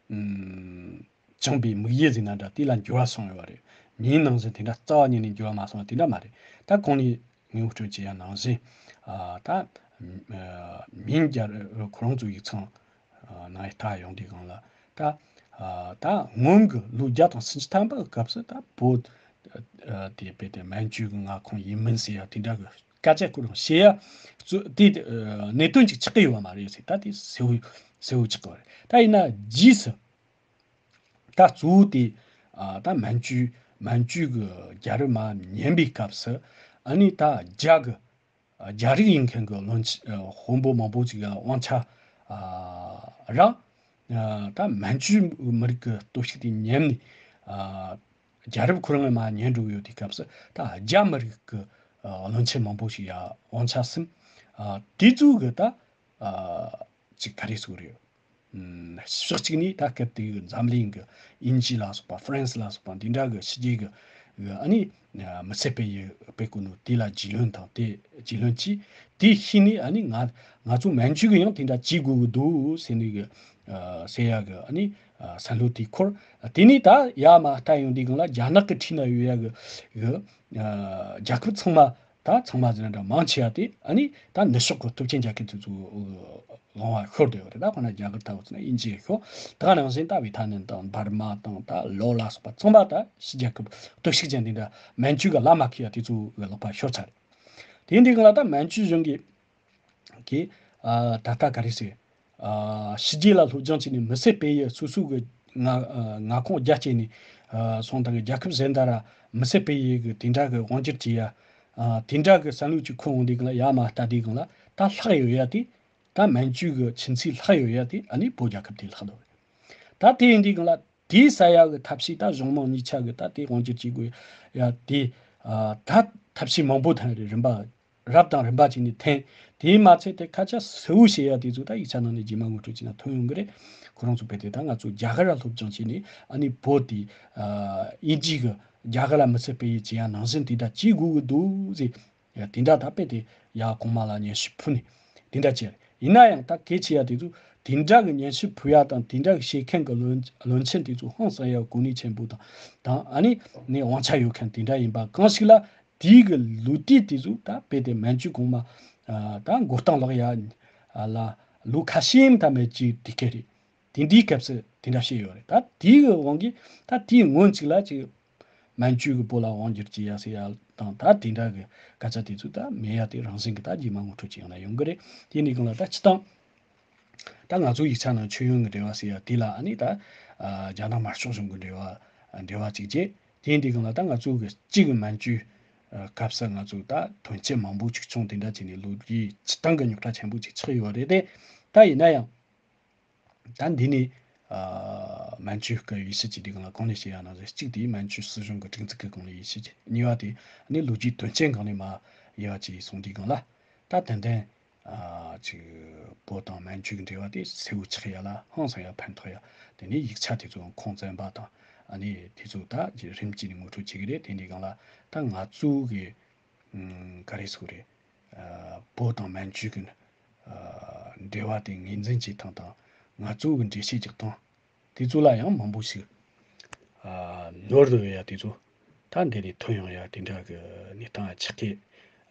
ཨམ། བཅངས་པའི་དམིགས་ཡུལ་ཟེར་ན་འདྲ། དེ་ལ་འགྱུར་བ་སོང་ཡོད་པ་རེད། མིང་ནང་བཞིན་དེ་འདྲ་རྩ་བ་ཉིད་ནས་འགྱུར་བ་མ་སོང་བ་དེ་འདྲ་མ་རེད། ད་གོང་ནས་ངོ་སྤྲོད་བྱས་ཡ་ནང་བཞིན། ཨ། ད། ཨ། མིང་རྒྱལ་རབས་ཁོ་རང་ཚོའི་ཡིག་ཚང་ནང་ཡ་ལྟ་ཡོང་དུས་སྒང་ལ། ད། ཨ། ད་སྔོན་གྱི་ལོ་བརྒྱ་དང་སུམ་ཅུ་ཐམ་པ་གི་སྐབས་སུ་ད་བོད། ཨ། དེ་དཔེ་དེ་མན་ཇུ་གི་མངའ་ཁོངས་ཡིན་མིན་ཟེར་ཡ་དེ་འདྲ་གི་སྐད་ཆ་ཁོ་རང་བཤད་ཡ་གཙོ་དེ། ཨ། གནད་དོན་ཅིག་ཆགས་ཀྱི་ཡོད་པ་མ་རེད་ཟེར། ད་དེ་གསལ་བོ་གསལ་བོ་ཆགས་ཀྱི་ཡོད་རེད། ད་ཡིན་ན་རྗེས་སུ། ད་གཙོ་བོ་དེ་ཨ་ད་མན་ཇུ་མན་ཇུ་གི་རྒྱལ་རབས་མར་ཉན་པའི་སྐབས་སུ་ཨ་ནི་ད་རྒྱ་གི་རྒྱ་རིགས་ཡིན་མཁན་གྱི་བློན་ཆེན་དཔོན་པོ་མང་པོ་ཅིག་ཡ་དབང་ཆ་རག་ད་མན་ཇུ་མི་རིགས་ཀྱི་སྟོབས་ཤུགས་དེ་ཉམས་ནས་རྒྱལ་རབས་ཁོ་རང་མར་ཉན་འགྲོ་གི་ཡོད་དུས་སྐབས་སུ་ད་རྒྱ་མི་རིགས་ཀྱི་བློན་ཆེན་མང་པོ་ཞིག་ཡ་དབང་ཆ་ཟིན། དེ་ཚོ་གི་ད་ཅིག་ག་རེ་ཟེར་དགོས་རེད། ཕྱོགས་གཅིག་ནས་ད་སྐབས་དེའི་འཛམ་གླིང་གི་དབྱིན་ཇི་ལ་སོགས་པ་ཧྥ་རན་སི་ལ་སོགས་པ་འདི་འདྲ་གི་ཕྱི་རྒྱལ་གི་གི་ཨ་ནི་མི་ཚེ་སྤེལ་ཡུལ་སྤེལ་གོ་ནོ་དེ་ལ་རྒྱུས་ལོན་དང་དེ་རྒྱུས་ལོན་གྱིས་དེ་ཤེས་ནས་ཨ་ནི་ང་ང་ཚོ་མན་ཇུ་གི་ཡང་དེ་འདྲ་བྱེད་དགོས་གི་འདུག་ཟེར་ནས་གི་ཟེར་ཡ་གི་ཨ་ནི་བསམ་བློ་དེ་འཁོར། དེ་ནས་ད་ཡར་མར་ལྟ་ཡོང་དུས་སྒང་ལ་རྒྱ་ནག་གི་འཁྲིས་ན་ཡོད་ཡ་གི་གི་རྒྱལ་ཁབ་ཚང་མ། ད་ཚང་མ་ཟེར་ན་འདྲ་མང་ཆེ་བ་དེ་ཨ་ནི་ད་ནུབ་ཕྱོགས་ཀྱི་སྟོབས་ཆེན་རྒྱལ་ཁབ་དེ་ཚོ་ལོང་བ་ཤོར་བསྡད་ཡོད་རེད། ད་ཁོ་ན་རྒྱ་གར་ལྟ་བུ་ཚོ་ན་དབྱིན་ཇི་ཤོར། ད་ག་ནང་བཞིན་ད་ཝི་ཐ་ནམ་དང་འབར་མ་དང་ད་ལའོ་ལ་སོགས་པ་ཚང་མ་ད་ཕྱི་རྒྱལ་ཁབ་སྟོབས་ཤུགས་ཅན་དེ་འདྲ་མན་ཇུ་གི་ལ་མ་ཁེལ་བ་དེ་ཚོ་གི་ལག་པ་ཤོར་ཚར་རེད། དེ་འདི་གང་ལ་ད་མན་ཇུ་གཞུང་གི་གི་ཨ་ད་ལྟ་ག་རེ་ཟེར། ཨ་ཕྱི་རྒྱལ་ལ་སློབ་སྦྱོང་བྱས་ནས་མི་ཚེ་སྤེལ་ཡས་སོ་སོ་གི་མངའ་ཨ་མངའ་ཁོངས་རྒྱ་བསྐྱེད་ནས་ཨ་སོང་དང་གི་རྒྱལ་ཁབ་གཞན་དག་ར་མི་ཚེ་སྤེལ་ཡས་གི་དེ་འདྲ་གི་དབང་སྒྱུར་བྱེད་ཡ། ཨ་དེ་འདྲ་གི་བསམ་བློ་ཅིག་འཁོར་འོང་དུས་གང་ལ་ཡར་མར་ལྟ་དུས་གང་ལ་ད་ལྷག་ཡོད་ཡ་དེ་ད་མན་ཇུ་གི་ཁྱིམ་མཚེས་ལྷག་ཡོད་ཡ་དེ་ཨ་ནི་བོད་རྒྱལ་ཁབ་དེ་ལྷག་འདུག་ད་དེ་ཡིན་དུས་གང་ལ་དེའི་ས་ཡ་གི་ཐབས་ཤེས་ད་གཞུང་མང་གཉིས་ཆ་གི་ད་དེ་དབང་སྒྱུར་བྱེད་དགོས་ཡ་དེ་ཨ་ད་ཐབས་ཤེས་མང་པོ་ཐོན་རེད། རིམ་པ་རབ་དང་རིམ་པ་བྱས་ནས་འཐེན། དེས་མ་ཚད་དེ་སྐད་ཆ་གསལ་བོ་བཤད་ཡ་དེ་ཚོ་ད་ཡིག་ཆ་ནང་ནས་རྗེས་མ་ངོ་སྤྲོད་བྱས་ན་ཐོན་ཡོང་གི་རེད། ཁོ་རང་ཚོ་དཔེ་དེ་ད་ང་ཚོ་རྒྱ་གར་ལ་སློབ་སྦྱོང་བྱས་ནས་ཨ་ནི་བོད་དེ་ཨ་དབྱིན་ཇི་གི་རྒྱ་གར་ལ་མི་ཚེ་སྤེལ་ཡས་བྱེད་ཡ་ནང་བཞིན་དེ་འདྲ་བྱེད་དགོས་ཀྱི་འདུག་ཟེར། ཡ་དེ་འདྲ་ད་དཔེ་དེ་ཡ་གོང་མ་ལ་སྙན་ཞུ་ཕུལ་ནས་དེ་འདྲ་བྱས་རེད། ཡིན་ན་ཡང་ད་གལ་ཆེ་ཡ་དེ་ཚོ་དེ་འདྲ་གི་སྙན་ཞུ་ཕུལ་ཡ་དང་དེ་འདྲ་གི་བཤད་མཁན་གྱི་བློན་བློན་ཆེན་དེ་ཚོ་ཧང་སང་ཡ་གོ་གནས་ཆེན་པོ་དང་དང་ཨ་ནི་ནས་དབང་ཆ་ཡོད་མཁན་དེ་འདྲ་ཡིན་པ་གང་ཞིག་ལ། དེའི་གི་ལོ་དུས་དེ་ཚོ་ད་དཔེ་དེ་མན་ཇུ་གོང་མ་ཨ་ད་མགོ་རྟིང་སློག་ཡ་ལ་ལོ་ཁ་ཤས་ད་མེད་ཀྱི་དུས་སྐབས་རེད། དེ་འདིའི་སྐབས་སུ་དེ་འདྲ་བཤད་ཡོད་རེད། ད་དེའི་གི་དབང་གིས་ད་དེའི་སྔོན་ཅིག་ལ་ཅིག་མན་ཇུ་གི་བོད་ལ་དབང་བསྒྱུར་གྱི་ཡ་ཟེར་ཡ་དང་ད་དེ་འདྲ་གི་སྐད་ཆ་དེ་ཚོ་ད་མེད་ཡ་དེ་རང་བཞིན་གི་ད་རྗེས་མ་ངོ་སྤྲོད་ཅིག་ཡང་ན་ཡོང་གི་རེད། དེ་ནི་གང་ལ་ད་སྤྱི་བཏང་། ད་ང་ཚོ་ཡིག་ཆ་ནང་མཆོད་ཡོན་གྱི་འབྲེལ་བ་ཟེར་ཡ་དེ་ལ་ཨ་ནི་ད་ཨ་རྒྱ་ནག་དམར་ཤོག་གཞུང་གི་འབྲེལ་བ་འབྲེལ་བ་ཅིག་བྱས། དེ་འདི་གང་ལ་ད་ང་ཚོ་གི་གཅིག་གི་མན་ཇུ་སྐབས་སུ་ང་ཚོ་ད་དོན་རྐྱེན་མང་པོ་ཅིག་བྱུང་། དེ་འདྲ་བྱས་ནས་ལོ་རྒྱུས་སྤྱི་བཏང་གི་རྙོག་དྲ་ཆེན་པོ་ཅིག་ཆགས་ཡོད་རེད་དེ། ད་ཡིན་ན་ཡང་ད་འདི་ནི་ཨ་མན་ཇུ་སྐབས་ཡིད་ཆེས་ཀྱི་འདི་གང་ལ་གོང་ནས་བཤད་ཡ་ནང་བཞིན་གཅིག་དེ་མན་ཇུ་སྲིད་གཞུང་གི་སྒྲིག་འཛུགས་ཀྱི་གོང་ལ་ཡིད་ཆེས་ཀྱི། གཉིས་པ་དེ་ནི་ལོ་རྒྱུས་དོན་རྐྱེན་གང་ནས་མ་ཡལ་བ་ཅིག་སོང་དུས་གང་ལ་ད་ཏན་ཏན། ཨ་ཅིག་བོད་དང་མན་ཇུ་གི་འབྲེལ་བ་དེ་གསལ་བོ་ཆགས་ཡ་ལ་ཧང་སང་ཡ་ཕན་ཐོགས་ཡ། དེ་ནས་ཡིག་ཆ་དེ་ཚོ་ཁུངས་བཙན་པ་དང་ཨ་ནི་དེ་ཚོ་ད་རིམ་གྱིས་ནས་ངོ་སྤྲོད་བྱེད་ཀྱི་རེད། དེ་འདི་གང་ལ་ད་ང་ཚོ་གི་ཨུམ་ག་རེ་ཟེར་དགོས་རེད། ཨ་བོད་དང་མན་ཇུ་གི་ཨ་འབྲེལ་བ་དེ་ངོས་འཛིན་བྱེད་སྟངས་དང་ང་ཚོ་གི་འགྲེལ་བཤད་རྒྱག་སྟངས། དེ་ཚོ་ལ་ཡང་མང་པོ་ཞིག་ཨ་ནོར་འགྲོ་ཡ་དེ་ཚོ་ད་འདི་ནས་ཐོན་ཡོང་ཡ་དེ་འདྲ་གི་གནས་སྟངས་ཆགས་ཀྱི།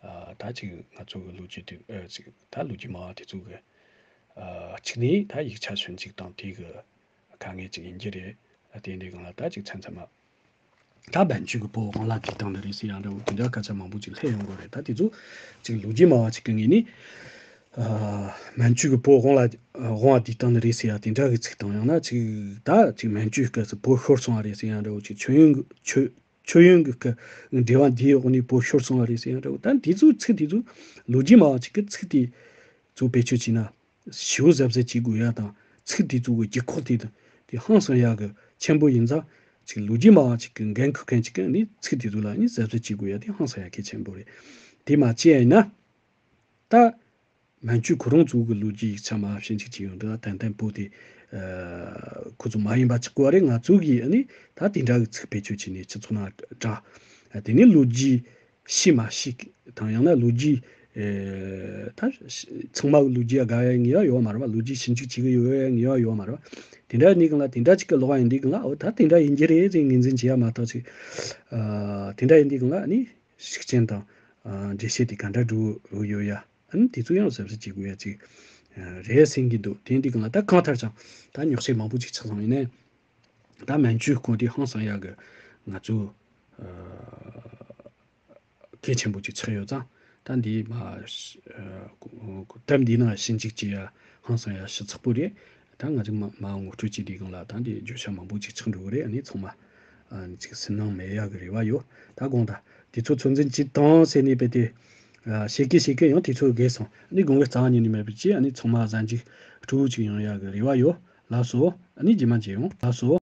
ཨ་ད་ཅིག་ང་ཚོ་གི་ལོ་རྒྱུས་དེ་ཨ་ཅིག་ད་ལོ་རྒྱུས་སྨྲ་བ་དེ་ཚོ་གི་ཨ་གཅིག་ནས་ད་ཡིག་ཆ་ཞིབ་འཇུག་དང་དེ་གི་དཀའ་ངལ་ཅིག་ཡིན་གྱི་རེད། ཨ་དེ་འདི་གང་ལ་ད་ཅིག་མཚམས་མཚམས་མ། ད་མན་ཇུ་གི་བོད་དབང་ལ་བསྡུས་བཏང་ནི་རེད་ཟེར་ཡང་འདྲ་བོ་དེ་འདྲ་སྐད་ཆ་མང་པོ་ཅིག་སླེབས་ཡོང་གི་རེད། ད་དེ་ཚོ་ཅིག་ལོ་རྒྱུས་སྨྲ་བ་ཅིག་གི་ངོས་ནས་ཨ་མན་ཇུ་གི་བོད་དབང་ལ་དབང་བ་བསྡུས་བཏང་ནི་རེད་ཟེར་ཡ་དེ་འདྲ་གི་ཚིག་དང་། ཡང་ན་ཅིག་ད་ཅིག་མན་ཇུའི་སྐབས་སུ་བོད་ཤོར་སོང་བ་རེད་ཟེར་ཡང་འདྲ་བོ་ཅིག་མཆོད་ཡོན་གི་མཆོད་མཆོད་ཡོན་གི་སྐབས་འབྲེལ་བ་འདིའི་འོག་ནས་བོད་ཤོར་སོང་བ་རེད་ཟེར་ཡང་འདྲ་བོ། ད་འདི་ཚོ་ཚིག་དེ་ཚོ་ལོ་རྒྱུས་སྨྲ་བ་ཅིག་གི་ཚིག་དེ་ཚོ་བེད་སྤྱོད་བྱས་ན། ཞེ་པོ་གཟབ་གཟབ་བྱེད་དགོས་ཡ་དང་། ཚིག་དེ་ཚོ་གི་ལྗིད་ཁོག་དེ་དང་དེ་ཧང་སང་ཡ་གི་ཆེན་པོ་ཡིན་ཙང་། ཅིག་ལོ་རྒྱུས་སྨྲ་བ་ཅིག་གི་འགན་འཁུར་མཁན་ཅིག་གིས་ནི་ཚིག་དེ་ཚོ་ལ་ནི་གཟབ་གཟབ་བྱེད་དགོས་ཡ་དེ་ཧང་སང་ཡ་གལ་ཆེན་པོ་རེད། དེ་མ་བྱས་ཡིན་ན། ད་མན་ཇུ་ཁོ་རང་ཚོ་གི་ལོ་རྒྱུས་ཡིག་ཆ་མ་ཞིབ་འཇུག་བྱས་ཡོང་དུས་ད་ཏན་ཏན་བོད་དེ་ཁོ་ཚོ་མ་ཡིན་པ་ཆགས་དགོས་པ་རེད། ང་ཚོ་གིས་ནི་ད་དེ་འདྲ་གི་ཚིག་བེད་སྤྱོད་བྱས་ནས་སྤྱི་ཚོགས་ནང་བསྒྲགས། དེ་ནི་ལོ་རྒྱུས། ཤེས་མ་ཤེས་དང་། ཡང་ན་ལོ་རྒྱུས་ཨེ་ད་ཚང་མ་གི་ལོ་རྒྱུས་ཨ་དགའ་ཡ་ངེས་པ་ཡོད་མ་རེད་པ། ལོ་རྒྱུས་ཞིབ་འཇུག་བྱེད་གི་ཡོད་ཡ་ངེས་པ་ཡོད་མ་རེད་པ། དེ་འདྲ་ནི་གང་ལ་དེ་འདྲ་ཅིག་གི་ལོག་ཡ་ཡིན་དུས་གང་ལ་འོ་ད་དེ་འདྲ་ཡིན་གྱི་རེད་ཟེར་ངོས་འཛིན་བྱེད་ཡ་མ་གཏོགས་ཅིག་ཨ་དེ་འདྲ་ཡིན་དུས་གང་ལ་ནི་ཤུགས་རྐྱེན་དང་ཨ་འགྲེལ་བཤད་དེ་ག་འདྲ་འགྲོ་འགྲོ་ཡོད་ཡ། ཨ་ནི་དེ་ཚོ་ཡང་གཟབ་གཟབ་བྱེད་དགོས་ཡ་ཅིག་ཨ་རེད་སེམས་ཀྱི་འདུག་དེ་ཡིན་དུས་གང་ལ་ད་གང་ལྟར་ཀྱང་ད་རྙོག་བཤད་མང་པོ་ཅིག་ཆགས་སོང་། ཡིན་ནའི་ད་མན་ཇུའི་སྐོར་དེ་ཧང་སང་ཡ་གི་ང་ཚོ་ཨ། གལ་ཆེན་པོ་ཅིག་ཆགས་ཡོད་ཙང་། ད་འདི་མ་ཨ་དེབ་འདིའི་ནང་ཞིབ་འཇུག་བྱེད་ཡ་ཧང་སང་ཡ་ཞིབ་ཚགས་པོ་རེད། ད་ང་ཚོ་མ་མ་ངོ་སྤྲོད་བྱེད་དུས་སྒང་ལ་ད་འདི་བརྗོད་བྱ་མང་པོ་ཅིག་ཆགས་འགྲོ་གི་རེད། ཨ་ནི་ཚང་མ་ཨ་ནི་ཅིག་སུན་སྣང་མེད་ཡག་གི་རེ་བ་ཡོད། ད་དགོངས་དག་དུས་ཚོད་ཚོད་འཛིན་བྱེད་དང་ཟེར་ནས་དཔེ་དེ་ཨ་བཤད་ཀི་བཤད་ཀི་ཡང་དུས་ཚོད་རྒས་སོང་། ཨ་ནི་དགོང་མོའི་རྩ་བ་ཉིད་ནས་མེད་པ་ཅིག་ཨ་ནི་ཚང་མ་གཟའ་མཇུག་སྤྲོ་བོ་ཅིག་ཡོང་ཡག་གི་རེ་བ་ཡོད། ལགས་སོ། ཨ་ནི་རྗེས་མ་མཇལ་ཡོང་། ལགས་སོ།